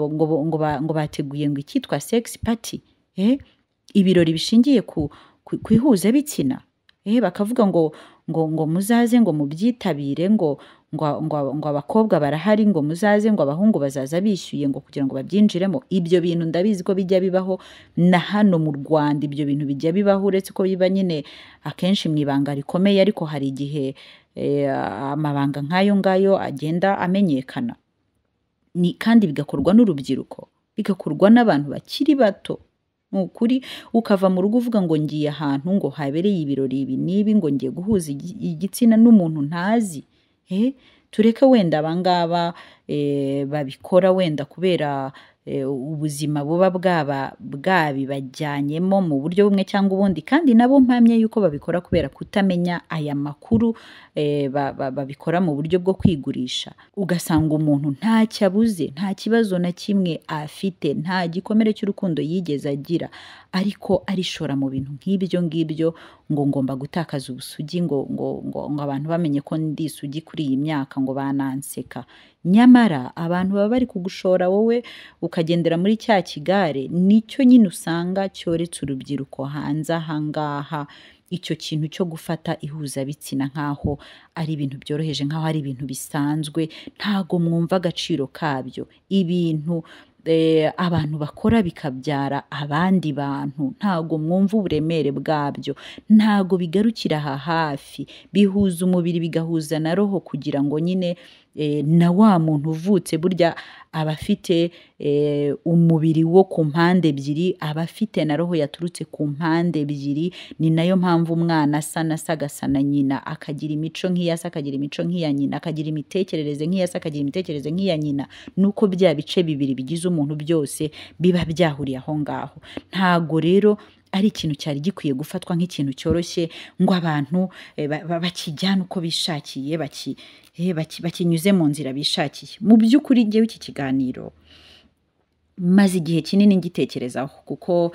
ngo bateguye ngo icyitwa sex party, ibirori bishingiye ku ihuzabitsina, bakavuga ngo ngo muzaze, ngo mubyitabire, ngo ngo abakobwa barahari, ngo muzaze, ngo abahungu bazaza bishyuye, ngo kugira ngo babyinjiremo. Ibyo bintu ndabizi ko bijya bibaho na hano mu Rwanda, ibyo bintu bijya bibaho, uretse ko biba nyine akenshi mu ibanga rikomeye, ariko hari igihe amabanga nk'ayo ngayo agenda amenyekana, kandi bigakorwa n'urubyiruko, bigakorwa n'abantu bakiri bato. Ukuri ukava mu rugo uvuga ngo ngiye ahantu ngo habereye ibirori ibi n'ibi, ngo ngiye guhuza igitsina n'umuntu ntazi. Tureke wenda abangaba babikora wenda kubera ubuzima buba bwabibajyanyemo mu buryo bumwe cyangwa ubundi, kandi nabo mpamye yuko babikora kubera kutamenya aya makuru, babikora mu buryo bwo kwigurisha. Ugasanga umuntu ntacyo abuze, nta kibazo na kimwe afite, nta gikomere cy'urukundo yigeze agira, ariko arishora mu bintu nk'ibyo ngibyo, ngo ngomba gutakaza ubusugi, ngo ngo ngo abantu bamenye ko ndi isugi kuri iyi myaka, ngo bananseka. Nyamara abantu baba bari kugushora wowe ukagendera muri cya kigare, nicyo nyine usanga cyoretse urubyiruko hanze aha ngaha, icyo kintu cyo gufata ihuzabitsina nk'aho ari ibintu byoroheje, nk'aho ari ibintu bisanzwe, ntago mwumva agaciro kabyo. Ibintu abantu bakora bikabyara abandi bantu, ntago mwumva uburemere bwabyo, ntago bigarukira aha hafi, bihuza umubiri bigahuza na roho, kugira ngo nyine na wa muntu uvutse burya aba afite umubiri wo ku mpande ebyiri, aba afite na roho yaturutse ku mpande ebyiri. Ni nayo mpamvu umwana asa na se agasa na nyina, akagira imico nk'iya se, akagira imico nk'iya nyina, akagira imitekerereze nk'iya se, akagira imitekerereze nk'iya nyina. Nuko bya bice bibiri bigize umuntu byose biba byahuriye aho ngaho. Ntago rero ari ikintu cyari gikwiye gufatwa nk'ikintu cyoroshye ngo abantu bakijyane uko bishakiye, bakinyuze mu nzira bishakiye. Mu by'ukuri njyewe iki kiganiro maze igihe kinini ngitekerezaho, kuko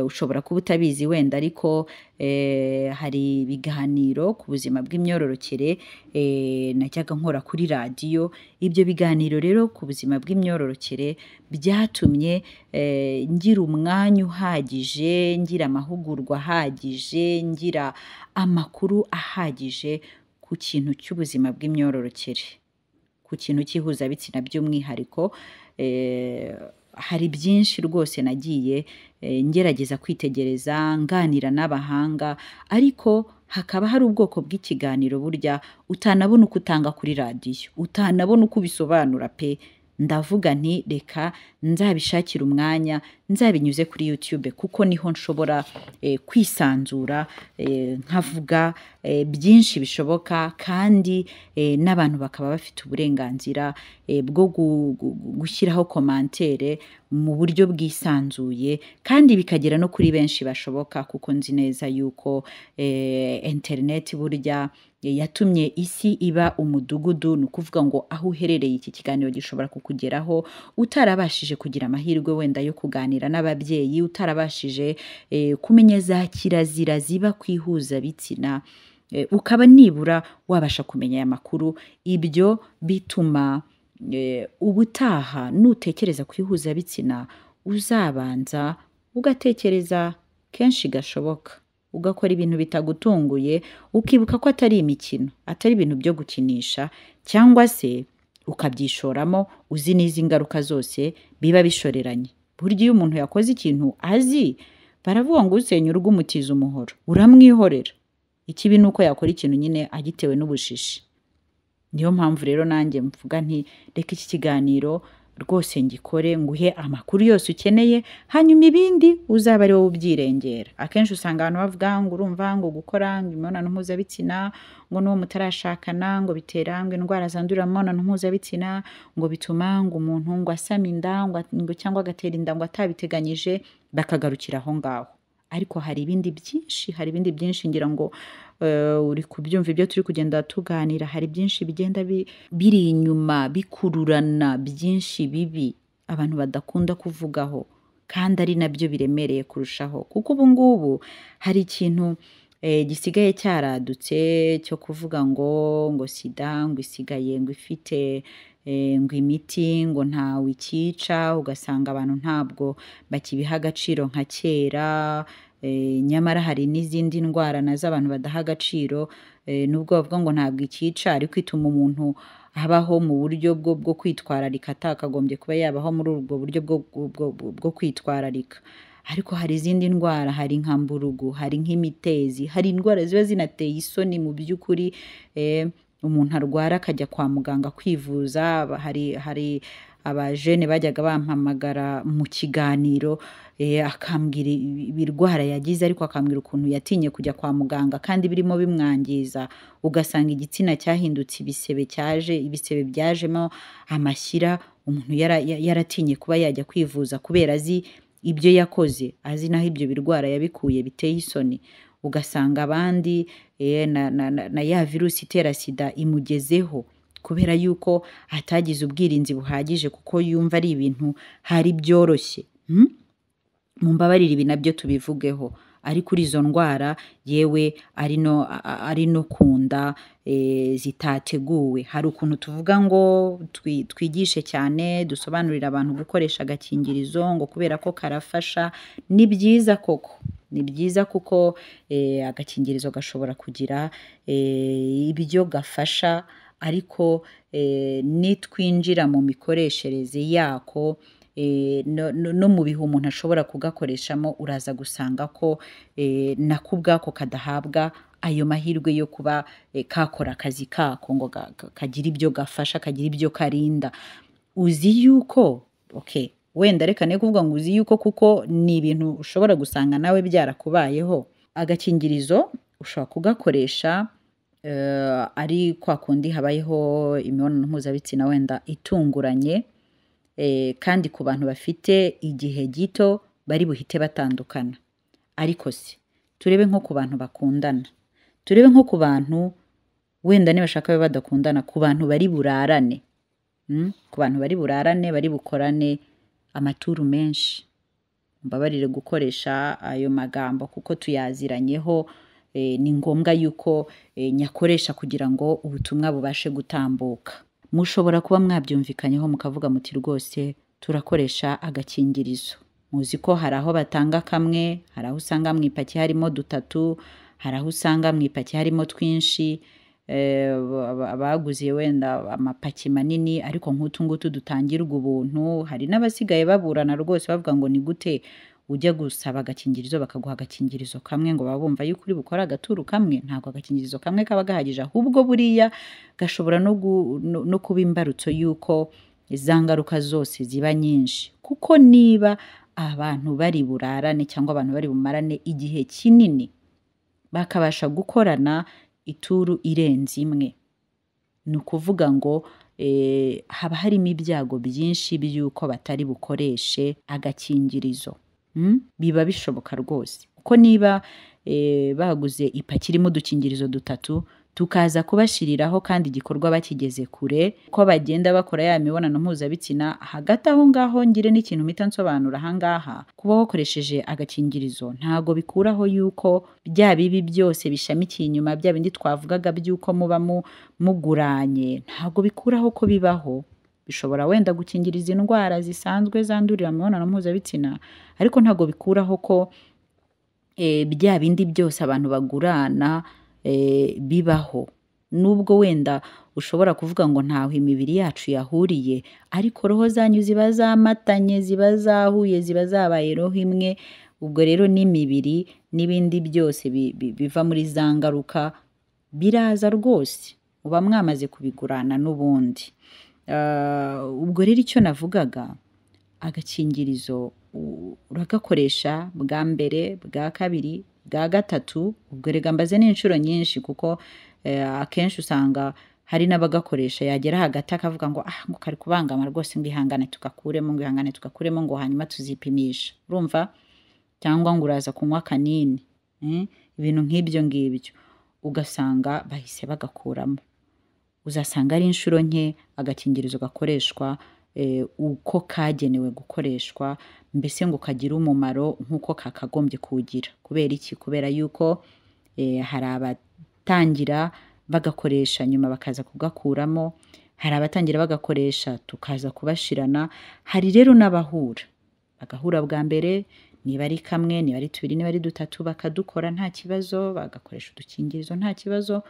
ushobora kuba utabizi wenda, ariko hari ibiganiro ku buzima bw'imyororokere najyaga nkora kuri radiyo. Ibyo biganiro rero ku buzima bw'imyororokere byatumye ngira umwanya uhagije, ngira amahugurwa ahagije, ngira amakuru ahagije ku kintu cy'ubuzima bw'imyororokere, ku kintu cy'ihuzabitsina by'umwihariko. Hari byinshi rwose nagiye ngerageza kwitegereza, nganira n'abahanga, ariko hakaba hari ubwoko bw'ikiganiro burya utanabona uko utanga kuri radiyo, utanabona uko ubisobanura pe. Ndavuga nti reka nzabishakire umwanya, nzabinyuze kuri YouTube, kuko niho nshobora kwisanzura, nkavuga byinshi bishoboka, kandi n'abantu bakaba bafite uburenganzira bwo gushyiraho komantere mu buryo bwisanzuye, kandi bikagera no kuri benshi bashoboka, kuko nzi neza yuko internet burya yatumye isi iba umudugudu. Ni ukuvuga ngo aho uherereye iki kiganiro gishobora kukugeraho utarabashije kugira amahirwe wenda yo kuganira n'ababyeyi, utarabashije kumenya za kirazira ziba ku ihuzabitsina. ukaba nibura wabasha kumenya aya makuru. Ibyo bituma ubutaha nutekereza ku ihuzabitsina uzabanza ugatekereza kenshi gashoboka, ugakora ibintu bitagutunguye, ukibuka ko atari imikino, atari ibintu byo gukinisha, cyangwa se ukabyishoramo uzi n'izi ngaruka zose biba bishoreranye. Burya iyo umuntu yakoze ikintu azi, baravuga ngo usenya urugo umutiza umuhoro, uramwihorera. Ikibi ni uko yakora ikintu nyine agitewe n'ubushishi. Niyo mpamvu rero nanjye mvuga nti reka iki kiganiro rwose ngikore, nguhe amakuru yose ukeneye, hanyuma ibindi uzaba ari wowe ubyirengera. Akenshi usanga abantu bavuga ngo urumva ngo gukora imibonano mpuzabitsina ngo n'uwo mutarashakana ngo bitera ngo indwara zandurira mu mibonano mpuzabitsina, ngo bituma ngo umuntu ngo asama inda ngo cyangwa agatera inda ngo atabiteganyije, bakagarukira aho ngaho. Ariko hari ibindi byinshi, hari ibindi byinshi, ngira ngo uri kubyumva ibyo turi kugenda tuganira, hari byinshi bigenda biri inyuma bikururana, byinshi bibi abantu badakunda kuvugaho, kandi ari nabyo biremereye kurushaho. Kuko ubu ngubu hari ikintu gisigaye cyaradutse cyo kuvuga ngo sida ngo isigaye ngo ifite ngo imiti ngo ntawe ikica, ugasanga abantu ntabwo bakibiha agaciro nka kera. Nyamara hari n'izindi ndwara nazo abantu badaha agaciro, nubwo bavuga ngo ntabwo ikica, ariko ituma umuntu abaho mu buryo bwo kwitwararika atakagombye kuba yabaho muri ubwo buryo bwo kwitwararika. Ariko hari izindi ndwara, hari nka mburugu, hari nk'imitezi, hari indwara ziba zinateye isoni mu by'ukuri, umuntu arwara akajya kwa muganga kwivuza. Hari abajene bajyaga bampamagara mu kiganiro, akambwira ibirwara yagize, ariko akambwira ukuntu yatinye kujya kwa muganga kandi birimo bimwangiza, ugasanga igitsina cyahindutse ibisebe, cyaje ibisebe byajemo amashyira, umuntu yaratinye kuba yajya kwivuza kubera azi ibyo yakoze, azi naho ibyo birwara yabikuye biteye isoni. Ugasanga abandi na ya virusi itera sida imugezeho kubera yuko atagize ubwirinzi buhagije, kuko yumva ari ibintu hari byoroshye. Mumbabarire ibi nabyo tubivugeho, ari kuri izo ndwara yewe ari no kunda zitateguwe. Hari ukuntu tuvuga ngo twigishe cyane, dusobanurira abantu gukoresha agakingirizo ngo kubera ko karafasha. Ni byiza koko, ni byiza kuko agakingirizo gashobora kugira ibyo gafasha, ariko nitwinjira mu mikoreshereze yako no mu bihe umuntu ashobora kugakoreshamo, uraza gusanga ko nako ubwako kadahabwa ayo mahirwe yo kuba kakora akazi kako ngo kagira ibyo gafasha, kagira ibyo karinda. Uzi yuko okay, wenda reka ne kuvuga ngo uzi yuko, kuko ni ibintu ushobora gusanga nawe byarakubayeho. Agakingirizo ushobora kugakoresha ari kwa kundi habayeho imibonano mpuzabitsina wenda itunguranye, kandi ku bantu bafite igihe gito bari buhite batandukana. Ariko se turebe nko ku bantu bakundana, turebe nko ku bantu wenda nibashaka babe badakundana, ku bantu bari burarane, ku bantu bari burarane, bari bukorane amaturu menshi. Mbabarire gukoresha ayo magambo kuko tuyaziranyeho, ni ngombwa yuko nyakoresha kugira ngo ubutumwa bubashe gutambuka. Mushobora kuba mwabyumvikanyeho mukavuga muti rwose turakoresha agakingirizo. Muzi ko hari aho batanga kamwe, hari aho usanga mu ipaki harimo dutatu, hari aho usanga mu ipaki harimo twinshi, abaguze wenda amapaki manini, ariko nk'utu ngutu dutangirwa ubuntu. Hari n'abasigaye baburana rwose bavuga ngo ni gute ujya gusaba agakingirizo bakaguha agakingirizo kamwe, ngo baba bumva yuko uri bukore agaturu kamwe. Ntabwo agakingirizo kamwe kaba gahagije, ahubwo buriya gashobora no kuba imbarutso yuko za ngaruka zose ziba nyinshi. Kuko niba abantu bari burarane cyangwa abantu bari bumarane igihe kinini bakabasha gukorana ituru irenze imwe, ni ukuvuga ngo haba harimo ibyago byinshi by'uko batari bukoreshe agakingirizo. Biba bishoboka rwose, kuko niba baguze ipaki irimo udukingirizo dutatu, Tukaza kubashiriraho kandi igikorwa bakigeze kure, ko bagenda bakora ya mibonano mpuzabitsina. Hagati aho ngaho ngire n'ikintu mpita nsobanura aha ngaha: kuba wakoresheje agakingirizo ntago bikuraho yuko bya bibi byose bishamikiye inyuma, bya bindi twavugaga by'uko muba muguranye, ntago bikuraho ko bibaho. Bishobora wenda gukingiriza indwara zisanzwe zandurira mu mibonano mpuzabitsina, ariko ntago bikuraho ko bya bindi byose abantu bagurana bibaho. Nubwo wenda ushobora kuvuga ngo ntaho imibiri yacu yahuriye, ariko roho zanyu ziba zamatanye, ziba zahuye, ziba zabaye roho imwe. Ubwo rero n'imibiri n'ibindi byose biva muri za ngaruka biraza rwose, muba mwamaze kubigurana n'ubundi. Ubwo rero icyo navugaga, agakingirizo uragakoresha bwa mbere, bwa kabiri, bwa gatatu, ubwo rega mbaze n'inshuro nyinshi, kuko akenshi usanga hari n'abagakoresha yagera hagati akavuga ngo ah, ngo kari kubangama rwose, ngo ihangane tugakuremo, ngo ihangane tugakuremo, ngo hanyuma tuzipimisha, urumva? Cyangwa ngo uraza kunywa akanini, ibintu nk'ibyo ngibyo, ugasanga bahise bagakuramo. Uzasanga ari inshuro nke agakingirizo gakoreshwa uko kagenewe gukoreshwa, mbese ngo kagire umumaro nk'uko kakagombye kuwugira. Kubera iki? Kubera yuko hari abatangira bagakoresha nyuma bakaza kugakuramo, hari abatangira bagakoresha tukaza kubashirana, hari rero n'abahura bagahura bwa mbere, niba ari kamwe, niba ari tubiri, niba ari dutatu, bakadukora nta kibazo, bagakoresha udukingirizo nta kibazo.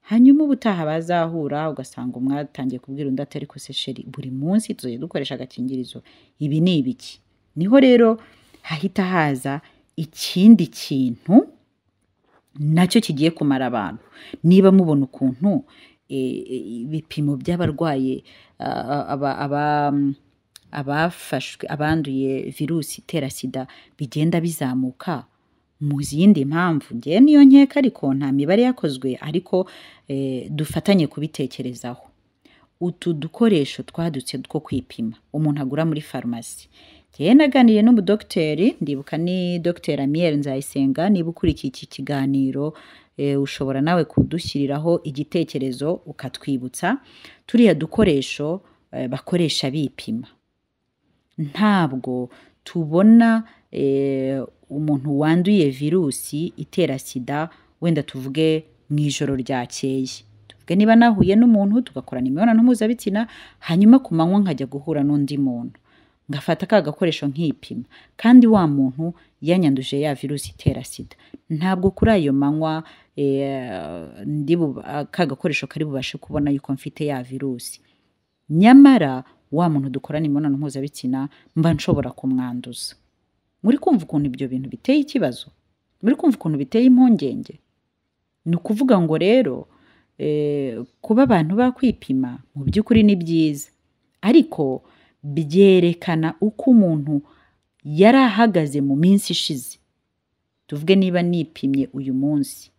Hanyuma ubutaha bazahura ugasanga umwe atangiye kubwira undi ati ariko se chéri, buri munsi tuzajya dukoresha agakingirizo, ibi ni ibiki? Niho rero hahita haza ikindi kintu nacyo kigiye kumara abantu. Niba mubona ukuntu ibipimo by'abarwaye, abafashwe, abanduye virusi itera sida bigenda bizamuka, muzi yindi mpamvu? Ngewe niyo nkeka, ariko nta mibare yakozwe, ariko dufatanye kubitekerezaho. Utu dukoresho twadutse two kwipima umuntu agura muri farumasi, ngewe naganiriye n'umudogiteri, ndibuka ni Dr Amiel Nzayisenga. Niba ukurikiye iki kiganiro, ushobora nawe kudushyiriraho igitekerezo ukatwibutsa. Turiya dukoresho bakoresha bipima, ntabwo tubona umuntu wanduye virusi itera sida wenda tuvuge mu ijoro ryakeye. Tuvuge niba nahuye n'umuntu tugakorana imibonano mpuzabitsina, hanyuma ku manywa nkajya guhura n'undi muntu, ngafata ka gakoresho nkipima, kandi wa muntu yanyanduje ya virusi itera sida, ntabwo kuri ayo manywa ka gakoresho kari bubashe kubona yuko mfite ya virusi. Nyamara wa muntu dukorana imibonano mpuzabitsina mba nshobora kumwanduza. Muri kumva ukuntu ibyo bintu biteye ikibazo? Muri kumva ukuntu biteye impungenge? Ni ukuvuga ngo rero kuba abantu bakwipima mu by'ukuri ni byiza, ariko byerekana uko umuntu yari ahagaze mu minsi ishize. Tuvuge niba nipimye uyu munsi,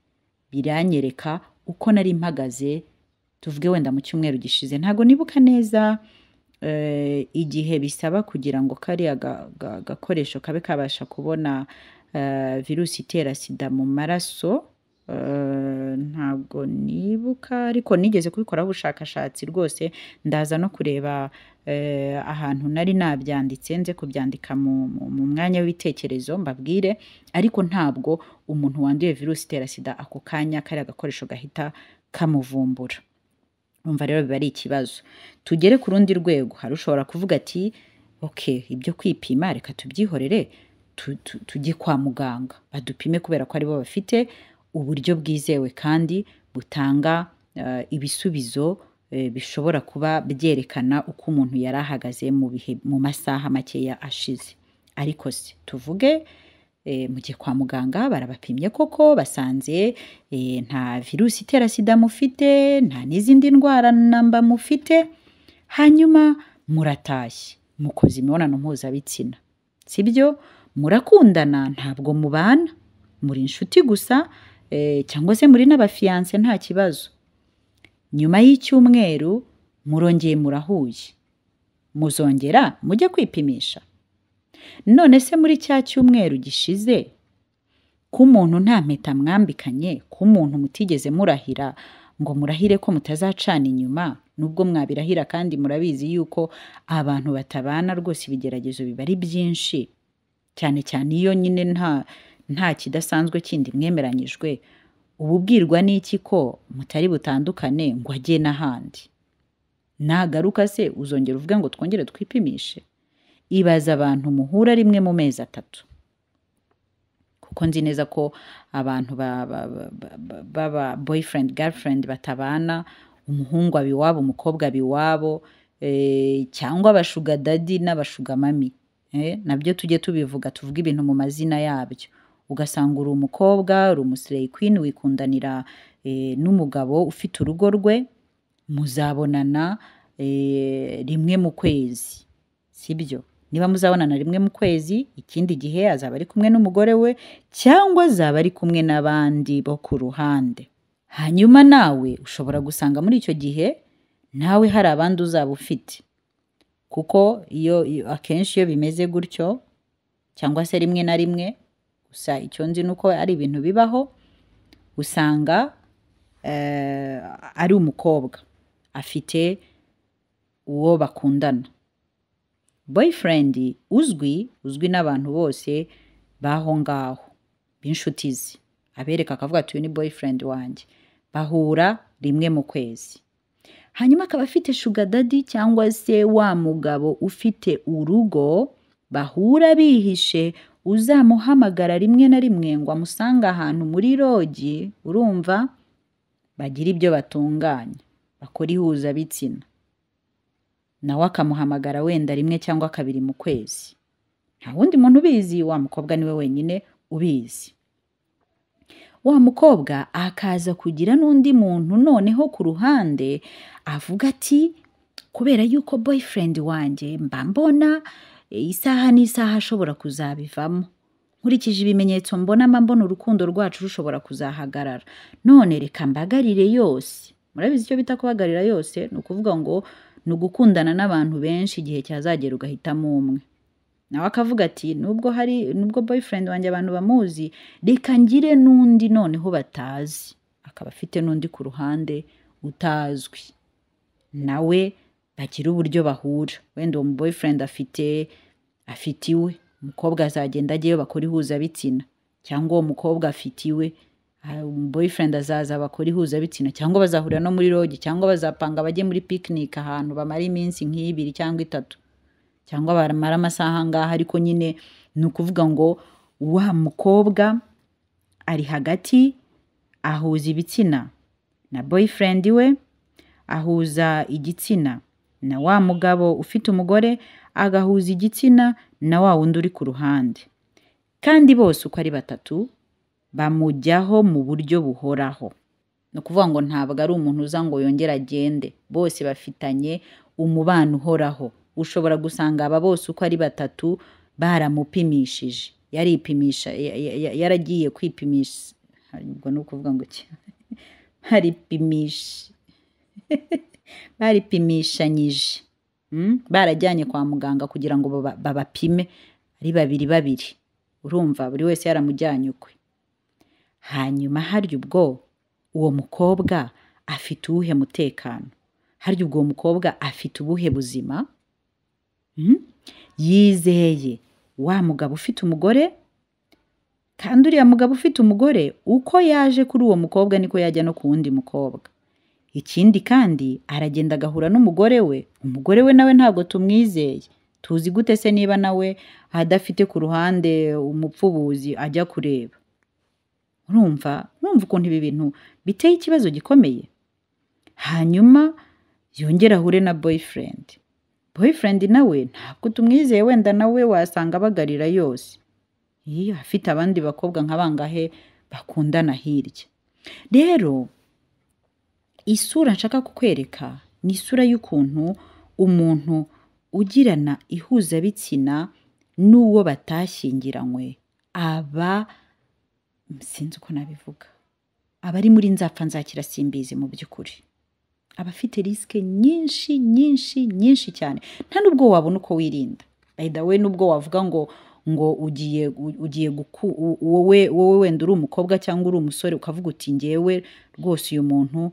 biranyereka uko nari mpagaze tuvuge wenda mu cyumweru gishize. Ntabwo nibuka neza igihe bisaba kugira ngo kariya gakoresho kabe kabasha kubona virusi itera sida mu maraso, ntabwo nibuka, ariko nigeze kubikoraho ubushakashatsi rwose. Ndaza no kureba ahantu nari nabyanditse, nze kubyandika mu mwanya w'ibitekerezo mbabwire. Ariko ntabwo umuntu wanduye virusi itera sida ako kanya kariya gakoresho gahita kamuvumbura. Umva rero biba ari ikibazo. Tugere ku rundi rwego, hari ushobora kuvuga ati ok, ibyo kwipima reka tubyihorere, tujye kwa muganga badupime, kubera ko aribo bafite uburyo bwizewe kandi butanga ibisubizo bishobora kuba byerekana uko umuntu yari ahagaze mu bihe, mu masaha makeya ashize. Ariko se tuvuge mugiye kwa muganga barabapimye koko basanze nta virusi itera sida mufite, nta n'izindi ndwara namba mufite, hanyuma muratashye, mukoze imibonano mpuzabitsina, sibyo? Murakundana, ntabwo mubana, muri inshuti gusa, cyangwa se muri n'abafiyanse, nta kibazo. Nyuma y'icyumweru murongeye murahuye, muzongera mujye kwipimisha. None se muri cya cyumweru gishize, ko umuntu nta mpeta mwambikanye, ko umuntu mutigeze murahira ngo murahire ko mutazacana inyuma, nubwo mwabirahira kandi murabizi yuko abantu batabana rwose ibigeragezo biba ari byinshi, cyane cyane iyo nyine nta kidasanzwe kindi mwemeranyijwe, uba ubwirwa n'iki ko mutari butandukane ngo ajye n'ahandi? Nagaruka se uzongera uvuge ngo twongere twipimishe? Ibaza abantu muhura rimwe mu mezi 3, kuko nzi neza ko abantu baba boyfriend girlfriend batabana, umuhungu aba iwabo umukobwa aba iwabo, cyangwa abashuga daddy n'abashuga mummy, nabyo tujye tubivuga, tuvuge ibintu mu mazina yabyo. Ugasanga uri umukobwa, uri umuslay queen, wikundanira n'umugabo ufite urugo rwe, muzabonana rimwe mu kwezi, sibyo? Niba muzabonana rimwe mu kwezi, ikindi gihe azaba ari kumwe n'umugore we cyangwa azaba ari kumwe n'abandi bo ku ruhande. Hanyuma nawe ushobora gusanga muri icyo gihe nawe hari abandi uzaba ufite, kuko iyo akenshi iyo bimeze gutyo cyangwa se rimwe na rimwe, gusa icyo nzi ni uko ari ibintu bibaho, usanga ari umukobwa afite uwo bakundana, boyfriend uzwi n'abantu bose b'aho ngaho b'inshuti ze, abereka akavuga ati uyu ni boyfriend wanjye, bahura rimwe mu kwezi. Hanyuma akaba afite sugar daddy cyangwa se wa mugabo ufite urugo bahura bihishe, uzamuhamagara rimwe na rimwe ngo amusange ahantu muri lodge, urumva bagira ibyo batunganya, bakora ihuzabitsina, nawe akamuhamagara wenda rimwe cyangwa kabiri mu kwezi. Nta wundi muntu ubizi, wa mukobwa niwe wenyine ubizi. Wa mukobwa akaza kugira n'undi muntu noneho ku ruhande avuga ati kubera yuko boyfriend wanjye mba mbona isaha n'isaha ashobora kuzabivamo, nkurikije ibimenyetso mbona mba mbona urukundo rwacu rushobora kuzahagarara, none reka mbagarire yose. Murabizi icyo bita kubagarira yose? Ni ukuvuga ngo ni ugukundana n'abantu benshi, igihe cyazagera ugahitamo umwe. Nawe akavuga ati nubwo boyfriend wanjye abantu bamuzi, reka ngire n'undi noneho batazi. Akaba afite n'undi ku ruhande utazwi, nawe bagira uburyo bahura. Wenda uwo boyfriend afite iwe, umukobwa azagenda ajyeyo bakora ihuzabitsina, cyangwa uwo mukobwa afite iwe, boyfriend azaza bakora ihuzabitsina, cyangwa bazahurira no muri lodge, cyangwa bazapanga bajye muri picnic ahantu bamara iminsi nk'ibiri cyangwa 3, cyangwa baramara amasaha angahe. Ariko nyine ni ukuvuga ngo wa mukobwa ari hagati, ahuza ibitsina na boyfriend we, ahuza igitsina na wa mugabo ufite umugore, agahuza igitsina na wa wundi uri ku ruhande, kandi bose uko ari 3 bamujyaho mu buryo buhoraho. Ni ukuvuga ngo ntabwo ari umuntu uza ngo yongere agende, bose bafitanye umubano uhoraho. Ushobora gusanga aba bose uko ari 3 baramupimishije, yaripimisha, yaragiye kwipimisha, ubwo ni ukuvuga ngo baripimishanyije, barajyanye kwa muganga kugira ngo babapime ari babiri babiri, urumva buri wese yaramujyanye ukwe. Hanyuma harya ubwo uwo mukobwa afite uwuhe mutekano? Harya ubwo uwo mukobwa afite ubuhe buzima? Yizeye wa mugabo ufite umugore, kandi uriya mugabo ufite umugore uko yaje kuri uwo mukobwa niko yajya no ku wundi mukobwa. Ikindi kandi aragenda agahura n'umugore we, umugore we nawe ntabwo tumwizeye. Tuzi gute se niba nawe adafite ku ruhande umupfubuzi ajya kureba? Urumva ukuntu ibi bintu biteye ikibazo gikomeye. Hanyuma yongera ahure na boyfriend. Boyfriend nawe ntabwo tumwizeye, wenda nawe wasanga abagarira yose. Iyo afite abandi bakobwa nka bangahe bakundana hirya. Rero isura nshaka kukwereka ni isura y'ukuntu umuntu ugirana ihuzabitsina n'uwo batashyingiranywe aba, sinzi uko nabivuga, aba ari muri nzapfa nzakira simbizi. Mu by'ukuri aba afite risque nyinshi nyinshi nyinshi cyane, nta nubwo wabona uko wirinda. By the way, nubwo wavuga ngo ugiye wowe wenda uri umukobwa cyangwa uri umusore ukavuga uti ngewe rwose uyu muntu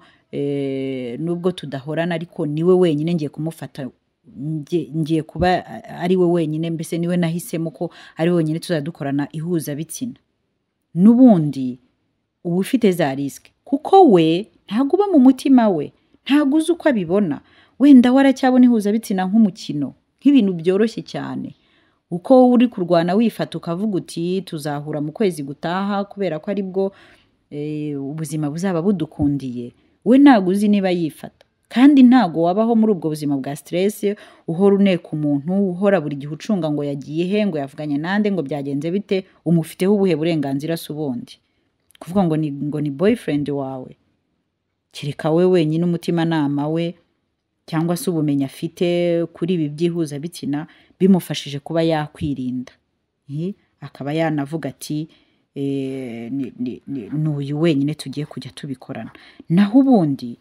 nubwo tudahorana ariko niwe wenyine ngiye kumufata, ngiye kuba ari we wenyine, mbese niwe nahisemo ko ari we wenyine tuzajya dukorana ihuzabitsina. N'ubundi uba ufite za risque, kuko we ntabwo uba mu mutima we, ntabwo uzi uko abibona. Wenda we aracyabona ihuzabitsina nk'umukino, nk'ibintu byoroshye cyane. Uko wowe uri kurwana wifata ukavuga uti tuzahura mu kwezi gutaha kubera ko aribwo ubuzima buzaba budukundiye, we ntabwo uzi niba yifata. Kandi ntabwo wabaho muri ubwo buzima bwa stress, uhora uneka umuntu, uhora buri gihe ucunga ngo yagiye he, ngo yavuganye nande, ngo byagenze bite, umufiteho ubuhe burenganzira se ubundi? Kuvuga ngo ni boyfriend wawe, kereka we wenyine umutimanama we cyangwa se ubumenyi afite kuri ibi by'ihuzabitsina bimufashije kuba yakwirinda, akaba yanavuga ati ni uyu wenyine tugiye kujya tubikorana. Naho ubundi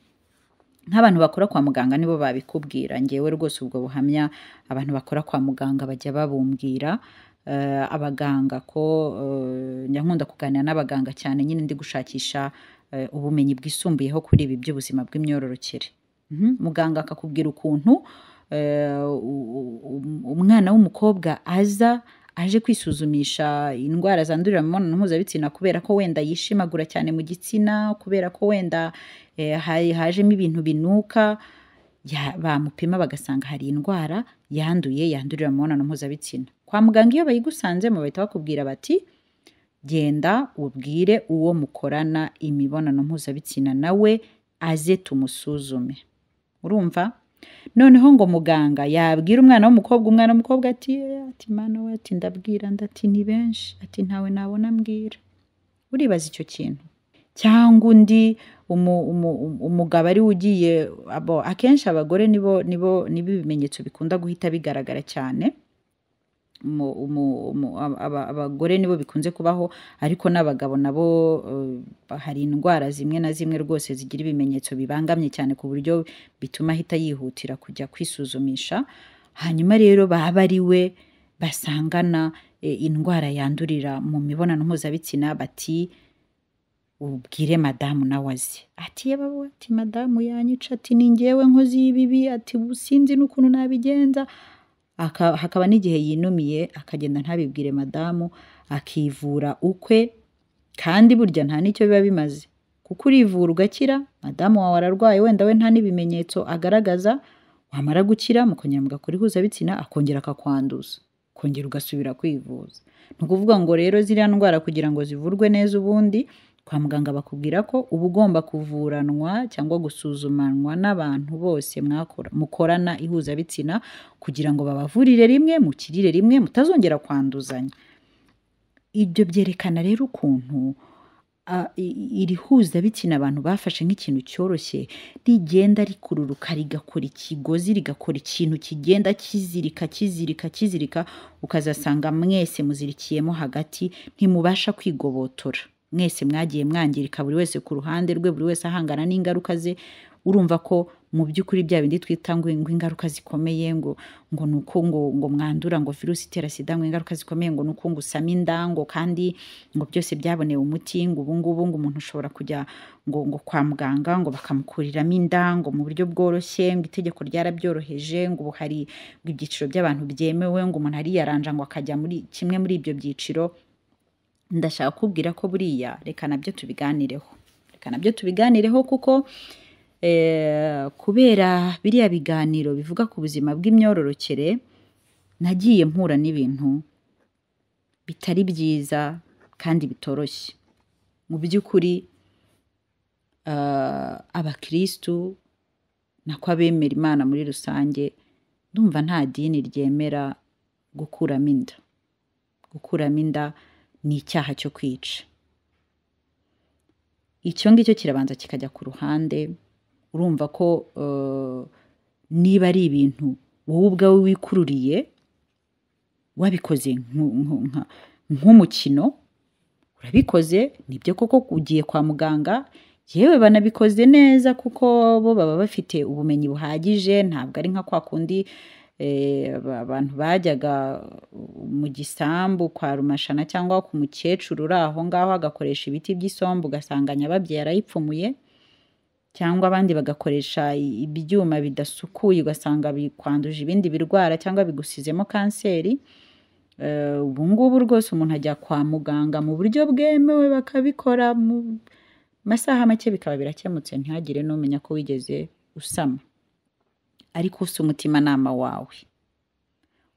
nk'abantu bakora kwa muganga nibo babikubwira. Ngewe rwose ubwo buhamya abantu bakora kwa muganga bajya babumbwira, abaganga ko njya nkunda kuganira n'abaganga cyane nyine ndi gushakisha ubumenyi bwisumbuyeho kuri ibi by'ubuzima bw'imyororokere. Muganga akakubwira ukuntu umwana w'umukobwa aza aje kwisuzumisha indwara zandurira mu mibonano mpuzabitsina kubera ko wenda yishimagura cyane mu gitsina, kubera ko wenda hajemo ibintu binuka, bamupima bagasanga hari indwara yanduye yandurira mu mibonano mpuzabitsina. Kwa muganga iyo bayigusanzemo bahita bakubwira bati genda ubwire uwo mukorana imibonano mpuzabitsina nawe aze tumusuzume. Urumva? Noneho ngo muganga yabwira umwana w'umukobwa, umwana w'umukobwa ati mana we, ati ndabwira ndati ni benshi, ati ntawe nabona mbwira. Uribaza icyo kintu? Cyangwa undi umugabo ari ugiye, akenshi abagore nibo ibimenyetso bikunda guhita bigaragara cyane. Abagore nibo bikunze kubaho, ariko n'abagabo nabo hari indwara zimwe na zimwe rwose zigira ibimenyetso bibangamye cyane ku buryo bituma ahita yihutira kujya kwisuzumisha. Hanyuma rero baba ari we basangana indwara yandurira mu mibonano mpuzabitsina, bati ubwire madamu nawe aze. Ati yewe, ati madamu yanyica, ati ni njyewe nkozi y'ibibi, ati sinzi n'ukuntu nabigenza. Hakaba n'igihe yinumiye akagenda ntabibwire madamu, akivura ukwe, kandi burya nta n'icyo biba bimaze, kuko urivura ugakira, madamu wawe ararwaye wenda we nta n'ibimenyetso agaragaza, wamara gukira mukongera mugakora ihuzabitsina akongera akakwanduza, ukongera ugasubira kwivuza. Ni ukuvuga ngo rero ziriya ndwara kugira ngo zivurwe neza ubundi kwa muganga bakubwira ko uba ugomba kuvuranwa cyangwa gusuzumanwa n'abantu bose mukorana ihuzabitsina kugira ngo babavurire rimwe, mukirire rimwe, mutazongera kwanduzanya. Ibyo byerekana rero ukuntu iri huzabitsina abantu bafashe nk'ikintu cyoroshye rigenda rikururuka rigakora ikigozi, rigakora ikintu kigenda kizirika kizirika kizirika, ukazasanga mwese muzirikiyemo hagati, ntimubasha kwigobotora. Mwese mwagiye mwangirika, buri wese ku ruhande rwe, buri wese ahangana n'ingaruka ze. Urumva ko mu by'ukuri bya bindi twita ngo ingaruka zikomeye, ngo nuko ngo mwandura ngo virusi itera sida, ngo ingaruka zikomeye ngo nuko ngo usama inda, ngo kandi ngo byose byabonewe umuti, ngo ubu ngubu ngo umuntu ushobora kujya ngo kwa muganga ngo bakamukuriramo inda ngo mu buryo bworoshye, ngo itegeko ryarabyoroheje, ngo ubu hari ibyiciro by'abantu byemewe, ngo umuntu ariyaranja ngo akajya muri kimwe muri ibyo byiciro. Ndashaka kubwira ko buriya reka nabyo tubiganireho, reka nabyo tubiganireho, kuko kubera biriya biganiro bivuga ku buzima bw'imyororokere nagiye mpura n'ibintu bitari byiza kandi bitoroshye. Mu by'ukuri abakristu nako abemera Imana muri rusange, ndumva nta dini ryemera gukuramo inda. Gukuramo inda ni icyaha cyo kwica. Icyo ngicyo kirabanza kikajya ku ruhande. Urumva ko niba ari ibintu wowe ubwawe wikururiye, wabikoze nk'umukino, urabikoze nibyo koko, ugiye kwa muganga, yewe banabikoze neza kuko bo baba bafite ubumenyi buhagije, ntabwo ari nka kwa kundi abantu bajyaga mu gisambu kwa Rumashana cyangwa ku mukecuru uri aho ngaho agakoresha ibiti by'isombe, ugasanga nyababyeyi arayipfumuye. Cyangwa abandi bagakoresha ibyuma bidasukuye, ugasanga bikwanduje ibindi birwara cyangwa bigusizemo kanseri. Ubu ngubu rwose umuntu ajya kwa muganga mu buryo bwemewe, bakabikora mu masaha make bikaba birakemutse, ntihagire n'umenya ko wigeze usama. Ariko si umutimanama wawe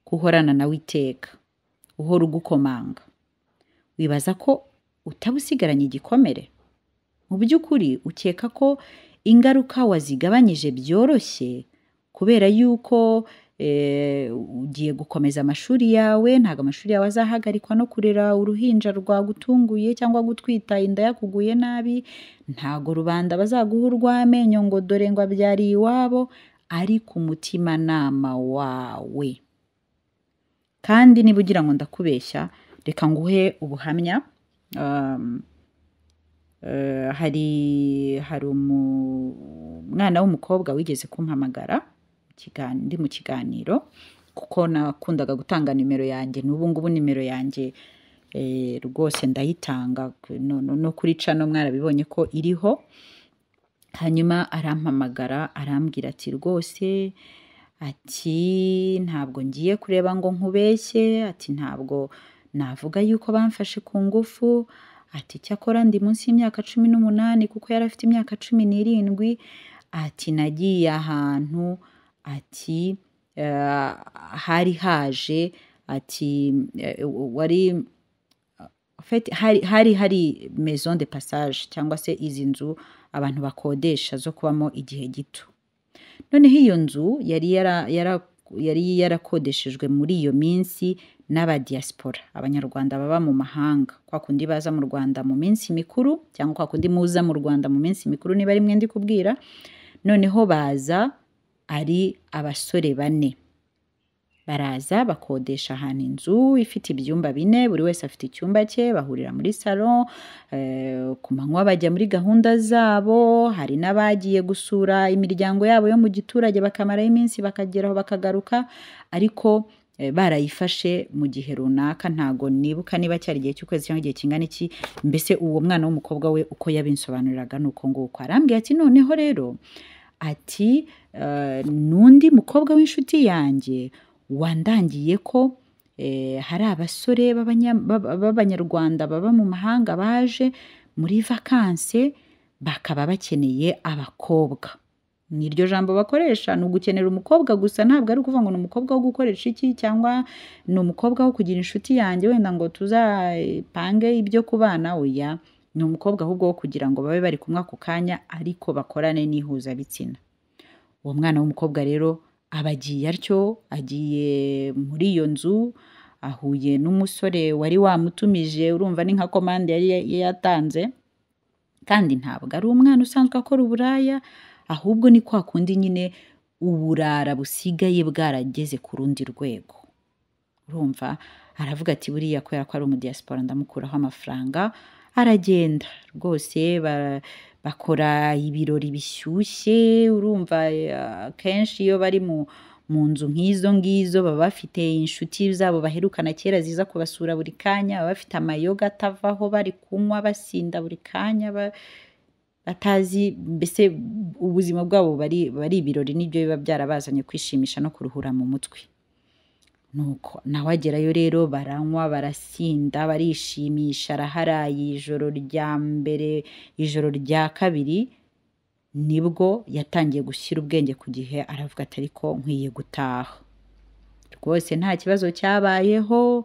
kuhorana nawe iteka, uhora ugukomanga, wibaza ko utaba usigaranye igikomere? Mu by'ukuri ukeka ko ingaruka wazigabanyije byoroshye kubera yuko ugiye gukomeza amashuri yawe, ntabwo amashuri yawe azahagarikwa no kurera uruhinja rwagutunguye cyangwa gutwita inda yakuguye nabi, ntago rubanda bazaguha urw'amenyo ngo dore ngo abyariye iwabo, ariko umutimanama wawe. Kandi niba ugira ngo ndakubeshya, reka nguhe ubuhamya. Hari umwana w'umukobwa wigeze kumpamagara ndi mu kiganiro, kuko nakundaga gutanga nimero yanjye, n'ubu ngubu nimero yanjye rwose ndayitanga no kuri cano mwarabibonye ko iriho. Hanyuma arampamagara arambwira ati rwose, ati ntabwo ngiye kureba ngo nkubeshye, ati ntabwo navuga yuko bamfashe ku ngufu, ati cyakora ndi munsi y'imyaka 18, kuko yari afite imyaka 17, ati nagiye ahantu, ati hari haje, ati wari hari maison de passage cyangwa se izi nzu abantu bakodesha zo kubamo igihe gito. Noneho iyo nzu yari yarakodeshejwe muri iyo minsi n'abadiaspora, abanyarwanda baba mu mahanga, kwa kundi baza mu Rwanda mu minsi mikuru, cyangwa kwa kundi muza mu Rwanda mu minsi mikuru niba ari mwe ndi kubwira. Noneho baza ari abasore 4, baraza bakodesha ahantu inzu ifite ibyumba 4, buri wese afite icyumba cye, bahurira muri salon, ku manywa bajya muri gahunda zabo, hari n'abagiye gusura imiryango yabo yo mu giturage bakamarayo iminsi bakageraho bakagaruka, ariko barayifashe mu gihe runaka, ntago nibuka niba cyari igihe cy'ukwezi cyangwa igihe kingana iki. Mbese uwo mwana w'umukobwa we uko yabinsobanuriraga nuko nguko. Arambwira ati noneho rero, ati n'undi mukobwa w'inshuti yanjye wandangiye ko hari abasore b'abanyarwanda baba mu mahanga baje muri vacances bakaba bakeneye abakobwa. Niryo jambo bakoresha, ni ugukenera umukobwa gusa, ntabwo ari ukuvuga ngo ni umukobwa wo gukoresha iki cyangwa ni umukobwa wo kugira inshuti yanjye wenda ngo tuzapange ibyo kubana, oya, ni umukobwa ahubwo wo kugira ngo babe bari kumwe ako kanya ariko bakorane n'ihuzabitsina. Uwo mwana w'umukobwa rero aba agiye atyo, agiye muri iyo nzu, ahuye n'umusore wari wamutumije, urumva ni nka komande yari yatanze, kandi ntabwo ari umwana usanzwe akora uburaya, ahubwo ni kwa kundi nyine uburara busigaye bwarageze ku rundi rwego. Urumva aravuga ati buriya kubera ko ari umudiaspora ndamukuraho amafaranga, aragenda rwose bakora ibirori bishyushye. Urumva kenshi iyo bari mu nzu nk'izo ngizo baba bafite inshuti zabo baherukana kera ziza kubasura buri kanya, baba bafite amayoga atavaho, bari kunywa basinda buri kanya, batazi mbese ubuzima bwabo bari ibirori, nibyo biba byarabazanye kwishimisha no kuruhura mu mutwe. Nuko nawe agerayo rero, baranywa barasinda barishimisha, araharaye ijoro rya mbere, ijoro rya kabiri nibwo yatangiye gushyira ubwenge ku gihe, aravuga ati ariko nkwiye gutaha. Rwose nta kibazo cyabayeho,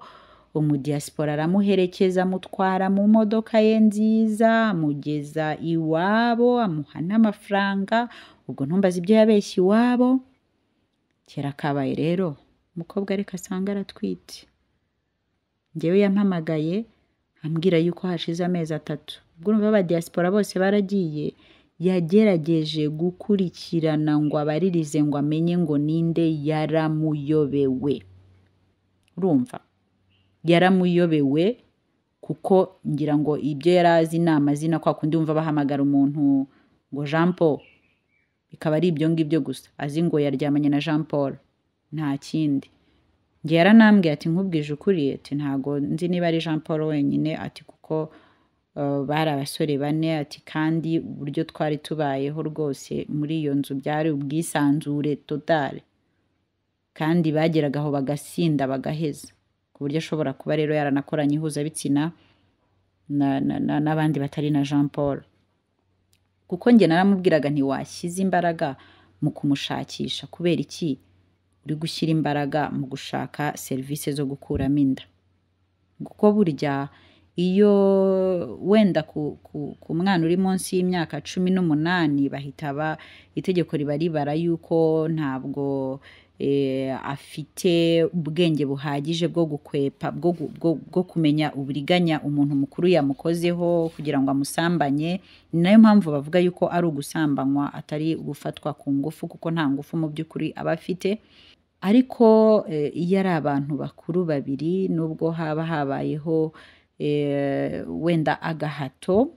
umudiaspora aramuherekeza, amutwara mu modoka ye nziza, amugeza iwabo, amuha n'amafaranga, ubwo ntumbaze ibyo yabeshye iwabo. Kera kabaye rero umukobwa ariko asanga aratwite. Njyewe yampamagaye ambwira yuko hashize amezi 3, ubwo urumva abadiaspora bose baragiye, yagerageje gukurikirana ngo abaririze ngo amenye ngo ninde, yaramuyobewe. Urumva yaramuyobewe, kuko ngira ngo ibyo yari azi ni amazina, kwa kundi wumva bahamagara umuntu ngo Jean Paul, bikaba ari ibyo ngibyo gusa azi, ngo yaryamanye na Jean Paul nta kindi. Njye yaranambwiye ati nkubwije ukuri, ati ntago nzi niba ari Jean Paul wenyine, ati kuko Bari abasore 4, ati kandi uburyo twari tubayeho rwose muri iyo nzu byari ubwisanzure totale, kandi bageraga aho bagasinda bagaheza, ku buryo ashobora kuba rero yaranakoranye ihuzabitsina n'abandi batari na Jean Paul. Kuko njye naramubwiraga nti washyize imbaraga mu kumushakisha, kubera iki uri gushyira imbaraga mu gushaka serivisi zo gukuramo inda? Kuko burya iyo wenda ku mwana uri munsi y'imyaka 18 bahita itegeko riba ribara yuko ntabwo afite ubwenge buhagije bwo gukwepa, bwo kumenya uburiganya umuntu mukuru yamukozeho kugira ngo amusambanye. Ni nayo mpamvu bavuga yuko ari ugusambanywa atari gufatwa ku ngufu, kuko nta ngufu mu by'ukuri aba afite. Ariko iyo ari abantu bakuru babiri, nubwo haba habayeho wenda agahato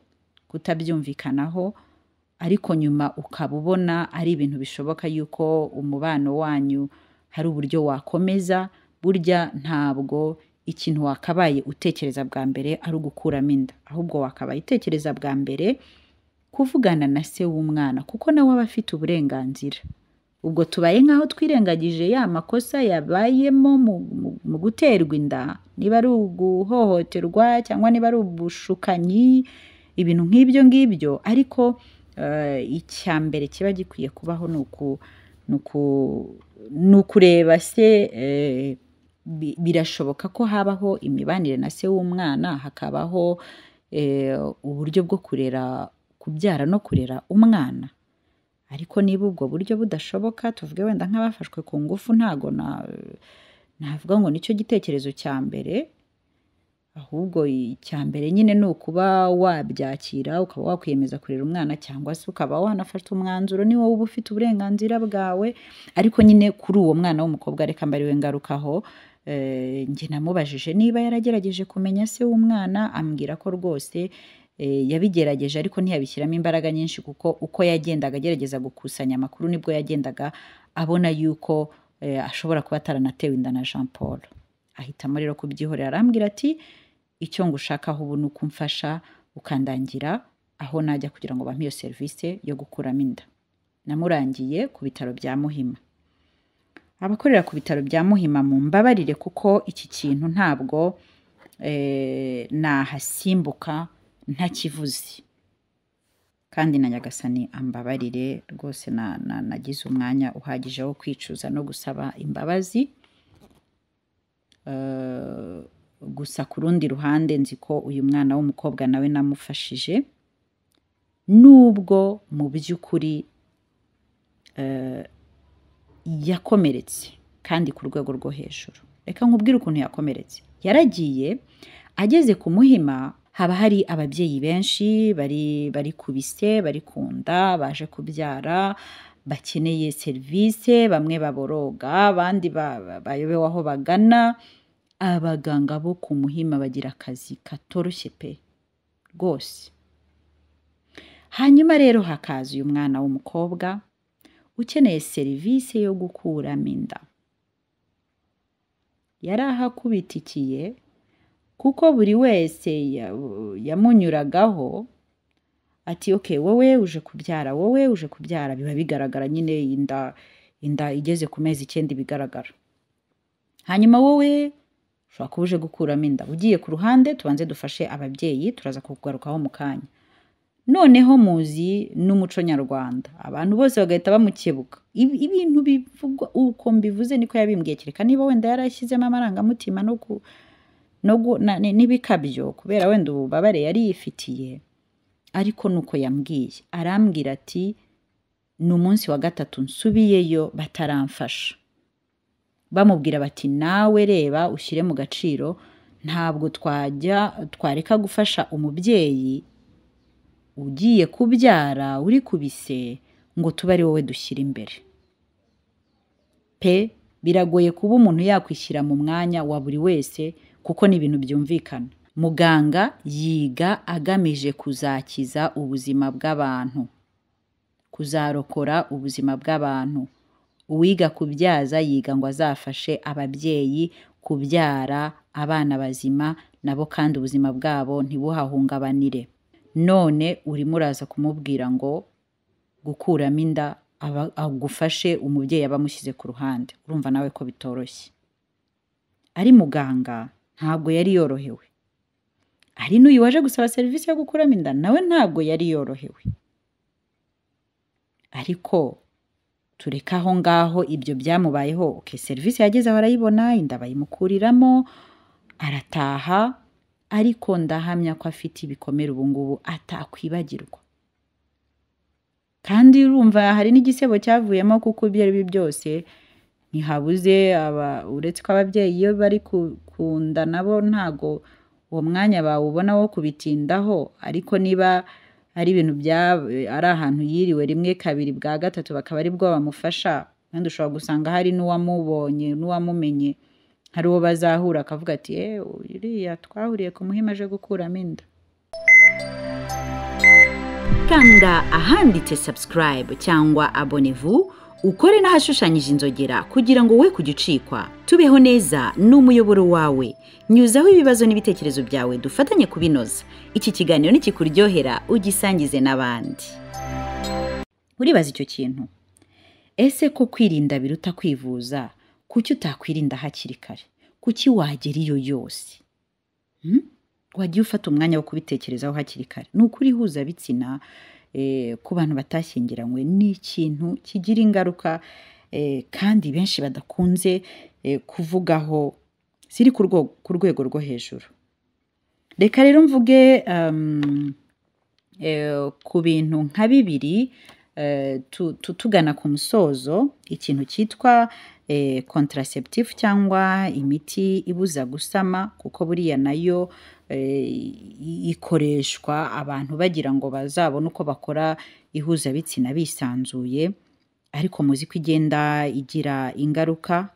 kutabyumvikanaho, ariko nyuma ukaba ubona ari ibintu bishoboka yuko umubano wanyu hari uburyo wakomeza, burya ntabwo ikintu wakabaye utekereza bwa mbere ari ugukuramo inda, ahubwo wakabaye utekereza bwa mbere kuvugana na se w'umwana, kuko nawe aba afite uburenganzira. Ubwo tubaye nk'aho twirengagije ya makosa yabayemo mu guterwa inda, niba ari uguhohoterwa cyangwa niba ari ubushukanyi, ibintu nk'ibyo ngibyo. Ariko icya mbere kiba gikwiye kubaho ni ukureba se birashoboka ko habaho imibanire na se w'umwana, hakabaho uburyo bwo kurera, kubyara no kurera umwana. Ariko niba ubwo buryo budashoboka, tuvuge wenda nk'abafashwe ku ngufu, ntago navuga ngo nicyo gitekerezo cya mbere, ahubwo icya mbere nyine ni ukuba wabyakira ukaba wakwiyemeza kurera umwana, cyangwa se ukaba wanafata umwanzuro ni wowe uba ufite uburenganzira bwawe. Ariko nyine kuri uwo mwana w'umukobwa reka mba ariwe ngarukaho, njye namubajije niba yaragerageje kumenya se w'umwana, ambwira ko rwose yabigerageje ariko ntiyabishyiramo imbaraga nyinshi, kuko uko yagendaga agerageza gukusanya amakuru nibwo yagendaga abona yuko ashobora kuba ataranatewe inda na Jean Paul. Ahitamo rero kubyihorera, arambwira ati icyo ngushakaho ubu ni ukumfasha ukandangira aho najya kugira ngo bampe iyo serivisi yo gukuramo inda. Namurangiye ku bitaro bya Muhima. Abakorera ku bitaro bya Muhima mumbabarire, kuko iki kintu ntabwo nahasimbuka ntakivuze, kandi na Nyagasani ambabarire rwose, nagize umwanya uhagije wo kwicuza no gusaba imbabazi. Gusa ku rundi ruhande nzi ko uyu mwana w'umukobwa nawe namufashije, nubwo mu by'ukuri yakomeretse kandi ku rwego rwo hejuru. Reka nkubwire ukuntu yakomeretse. Yaragiye ageze ku Muhima, haba hari ababyeyi benshi bari kubise, bari kunda, baje kubyara, bakeneye serivisi, bamwe baboroga, abandi bayobewe aho bagana. Abaganga bo ku Muhima bagira akazi katoroshye pe rwose. Hanyuma rero hakaza uyu mwana w'umukobwa ukeneye serivisi yo gukuramo inda. Yari ahakubitikiye kuko buri wese yamunyuragaho ati okay, wowe uje kubyara, wowe uje kubyara. Biba bigaragara nyine inda igeze ku mezi 9 bigaragara. Hanyuma wowe ushobora kuba uje gukuramo inda, ugiye ku ruhande, tubanze dufashe ababyeyi, turaza kugarukaho mu kanya. Noneho muzi n'umuco nyarwanda, abantu bose bagahita bamukebuka. Ibintu bivugwa uko mbivuze niko yabimbwiye, kereka niba wenda yarashyizemo amarangamutima n'ibikabyo kubera wenda ububabare yari yifitiye, ariko nuko yambwiye. Arambwira ati ni umunsi wa 3 nsubiyeyo bataramfasha. Bamubwira bati nawe reba ushyire mu gaciro, ntabwo twareka gufasha umubyeyi ugiye kubyara uri kubise ngo tube ari wowe dushyira imbere. Pe biragoye kuba umuntu yakwishyira mu mwanya wa buri wese, kuko ni ibintu byumvikana. Muganga yiga agamije kuzakiza ubuzima bw'abantu, kuzarokora ubuzima bw'abantu. Uwiga kubyaza yiga ngo azafashe ababyeyi kubyara abana bazima nabo, kandi ubuzima bwabo ntibuhahungabanire. None urimo uraza kumubwira ngo gukuramo inda agufashe, umubyeyi aba amushyize ku ruhande. Urumva nawe ko bitoroshye. Ari muganga ntabwo yari yorohewe, ari n'uyu waje gusaba serivisi yo gukuramo inda nawe ntabwo yari yorohewe. Ariko tureke aho ngaho ibyo byamubayeho. Okay, serivisi yageze aho arayibona, inda bayimukuriramo, arataha, ariko ndahamya ko afite ibikomere ubu ngubu atakwibagirwa. Kandi urumva hari n'igisebo cyavuyemo, kuko ibyo ari byo byose ntihabuze, uretse ko ababyeyi iyo bari kunda nabo ntago uwo mwanya bawubona wo kubitindaho, ariko niba ari ibintu ari ahantu yiriwe rimwe, kabiri, bwa gatatu bakaba ari bwo bamufasha, kandi ushobora gusanga hari n'uwamubonye n'uwamumenye, hari uwo bazahura akavuga ati uriya twahuriye ku Muhima aje gukuramo inda. Kanda ahanditse subscribe cyangwa abonnez-vous, ukore n'ahashushanyije inzogera kugira ngo we kujya ucikwa. Tubeho Neza ni umuyoboro wawe, nyuzaho ibibazo n'ibitekerezo byawe dufatanye kubinoza. Iki kiganiro nikikuryohera ugisangize n'abandi. Uribaza icyo kintu, ese ko kwirinda biruta kwivuza, kuki utakwirinda hakiri kare? Kuki wagera iyo yose? Wagiye ufata umwanya wo kubitekerezaho hakiri kare. Ni ukuri ihuzabitsina ku bantu batashyingiranywe ni ikintu kigira ingaruka, kandi benshi badakunze kuvugaho, ziri ku rwego rwo hejuru. Reka rero mvuge ku bintu nka bibiri tugana ku musozo. Ikintu cyitwa contraceptif cyangwa imiti ibuza gusama, kuko buriya nayo ikoreshwa abantu bagira ngo bazabone uko bakora ihuzabitsina bisanzuye, ariko muzi ko igenda igira ingaruka.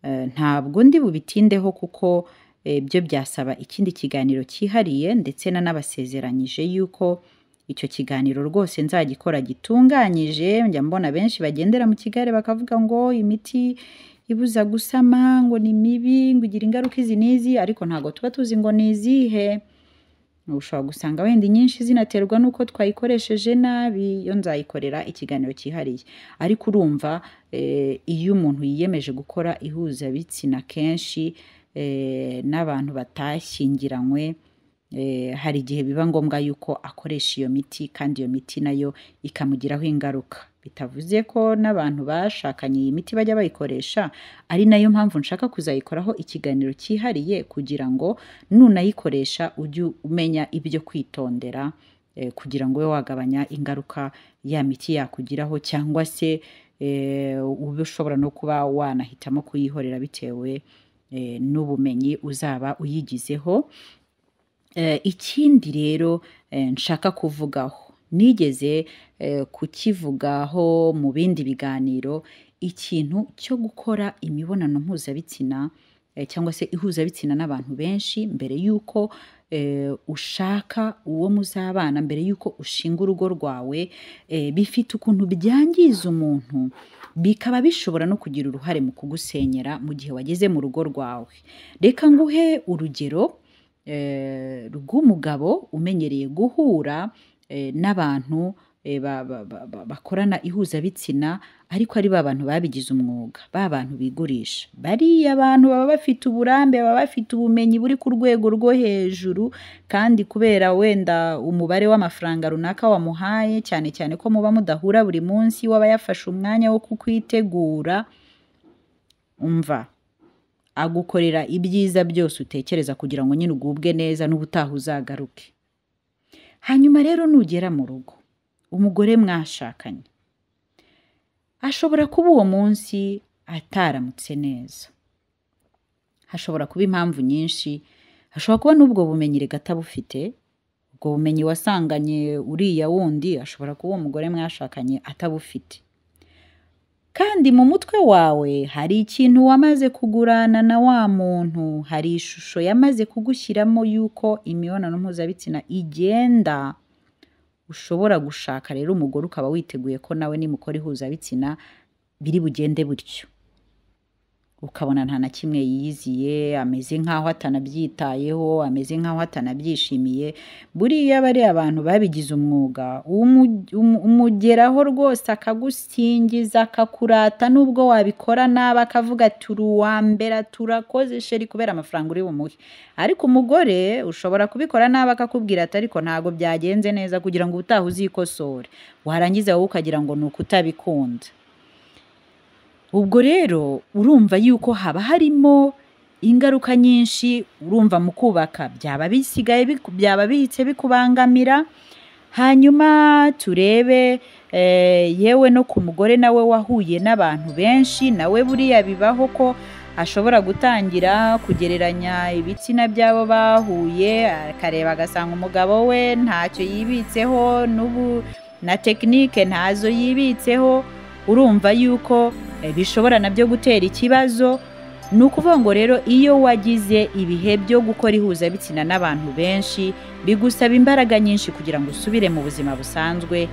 Ntabwo ndi bubitindeho kuko byo byasaba ikindi kiganiro cyihariye, ndetse nanabasezeranyije yuko icyo kiganiro rwose nzagikora gitunganyije. Njya mbona benshi bagendera mu kigare bakavuga ngo imiti ibuza gusama ngo ni mibi, ngo igira ingaruka izi n'izi, ariko ntabwo tuba tuzi ngo ni izihe. Ushobora gusanga wenda inyinshi zinaterwa n'uko twayikoresheje nabi. Yo nzayikorera ikiganiro cyihariye. Ariko urumva iyo umuntu yiyemeje gukora ihuzabitsina kenshi n'abantu batashyingiranywe, hari igihe biba ngombwa yuko akoresha iyo miti, kandi iyo miti nayo ikamugiraho ingaruka. Bitavuze ko n'abantu bashakanye iyi miti bajya bayikoresha, ari nayo mpamvu nshaka kuzayikoraho ikiganiro cyihariye, kugira ngo nunayikoresha ujye umenya ibyo kwitondera, kugira ngo ube wagabanya ingaruka ya miti yakugiraho, cyangwa se ube ushobora no kuba wanahitamo kuyihorera bitewe n'ubumenyi uzaba uyigizeho. Ikindi rero nshaka kuvugaho, nigeze kukivugaho mu bindi biganiro, ikintu cyo gukora imibonano mpuzabitsina cyangwa se ihuzabitsina n'abantu benshi mbere y'uko ushaka uwo muzabana, mbere y'uko ushinga urugo rwawe, bifite ukuntu byangiza umuntu, bikaba bishobora no kugira uruhare mu kugusenyera mu gihe wageze mu rugo rwawe. Reka nguhe urugero rw'umugabo umenyereye guhura n'abantu bakorana ihuzabitsina, ariko ari ba bantu babigize umwuga, ba bantu bigurisha. Bariya bantu baba bafite uburambe, baba bafite ubumenyi buri ku rwego rwo hejuru, kandi kubera wenda umubare w'amafaranga runaka wamuhaye, cyane cyane ko muba mudahura buri munsi, waba yafashe umwanya wo kukwitegura, umva agukorera ibyiza byose utekereza kugira ngo nyine ugubwe neza n'ubutaha uzagaruke. Hanyuma rero nugera mu rugo, umugore mwashakanye ashobora kuba uwo munsi ataramutse neza, hashobora kuba impamvu nyinshi, hashobora kuba n'ubwo bumenyi rega atabufite, ubwo bumenyi wasanganye uriya wundi, ashobora kuba uwo mugore mwashakanye atabufite. Kandi mu mutwe wawe hari ikintu wamaze kugurana na wa muntu, hari ishusho yamaze kugushyiramo yuko imibonano mpuzabitsina igenda. Ushobora gushaka rero umugore ukaba witeguye ko nawe nimukora ihuzabitsina biri bugende butyo. Ukabona nta na kimwe yiyiziye, ameze nk'aho atanabyitayeho, ameze nk'aho atanabyishimiye. Buriya bariya abantu babigize umwuga, umugeraho rwose akagusingiza, akakurata, nubwo wabikora nabi akavuga ati uri uwa mbere, turakoze chéri, kubera amafaranga uri bumuhe. Ariko umugore ushobora kubikora nabi akakubwira ati ariko ntabwo byagenze neza, kugira ngo ubutaha uzikosore, warangiza wowe ukagira ngo ni ukutabikunda. Ubwo rero urumva yuko haba harimo ingaruka nyinshi. Urumva mu kubaka byaba bisigaye byaba bihitse bikubangamira. Hanyuma turebe yewe no ku mugore nawe wahuye n'abantu benshi, nawe buriya bibaho ko ashobora gutangira kugereranya ibitsina by'abo bahuye, akareba agasanga umugabo we ntacyo yibitseho, n'ubu na technique ntazo yibitseho. Urumva yuko bishobora nabyo gutera ikibazo. Ni ukuvuga ngo rero iyo wagize ibihe byo gukora ihuzabitsina n'abantu benshi, bigusaba imbaraga nyinshi kugira ngo usubire mu buzima busanzwe.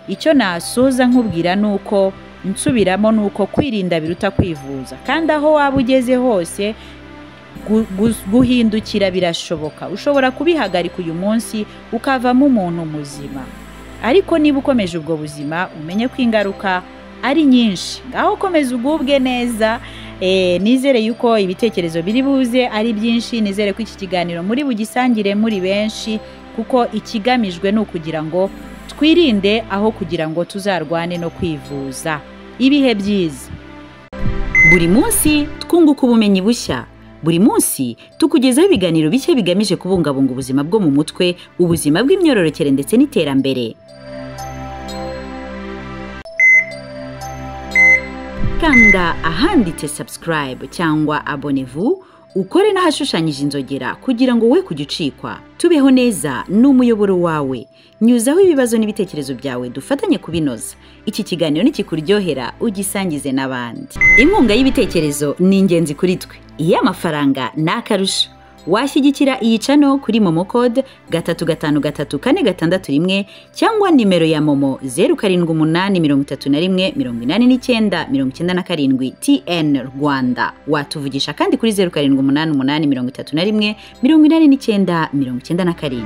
Icyo nasoza nkubwira ni uko nsubiramo, ni uko kwirinda biruta kwivuza, kandi aho waba ugeze hose guhindukira birashoboka. Ushobora kubihagarika uyu munsi ukavamo umuntu muzima, ariko niba ukomeje ubwo buzima umenye ko ingaruka ari nyinshi. Ngaho komeza ugubwe neza. Nizere yuko ibitekerezo biri buze ari byinshi, nizere ko iki kiganiro muri bugisangire muri benshi, kuko ikigamijwe ni ukugira ngo twirinde aho kugira ngo tuzarwane no kwivuza. Ibihe byiza. Buri munsi twunguka ubumenyi bushya. Buri munsi tukugezaho ibiganiro bishya bigamije kubungabunga ubuzima bwo mu mutwe, ubuzima bw'imyororokere ndetse n'iterambere. Kanda ahanditse subscribe cyangwa abonnez-vous, ukore n'ahashushanyije inzogera kugira ngo we kujya ucikwa. Tubeho neza ni umuyoboro wawe. Nyuzaho ibibazo n'ibitekerezo byawe dufatanye kubinoza. Iki kiganiro nikikuryohera ugisangize n'abandi. Inkunga y'ibitekerezo ni ingenzi kuri twe. Iyo amafaranga ni akarusho. Washyigikira iyi channel kuri momo code 353461 cyangwa nimero ya momo 0788 31 89 97 TN Rwanda. Watuvugisha kandi kuri 0788 31 89 97.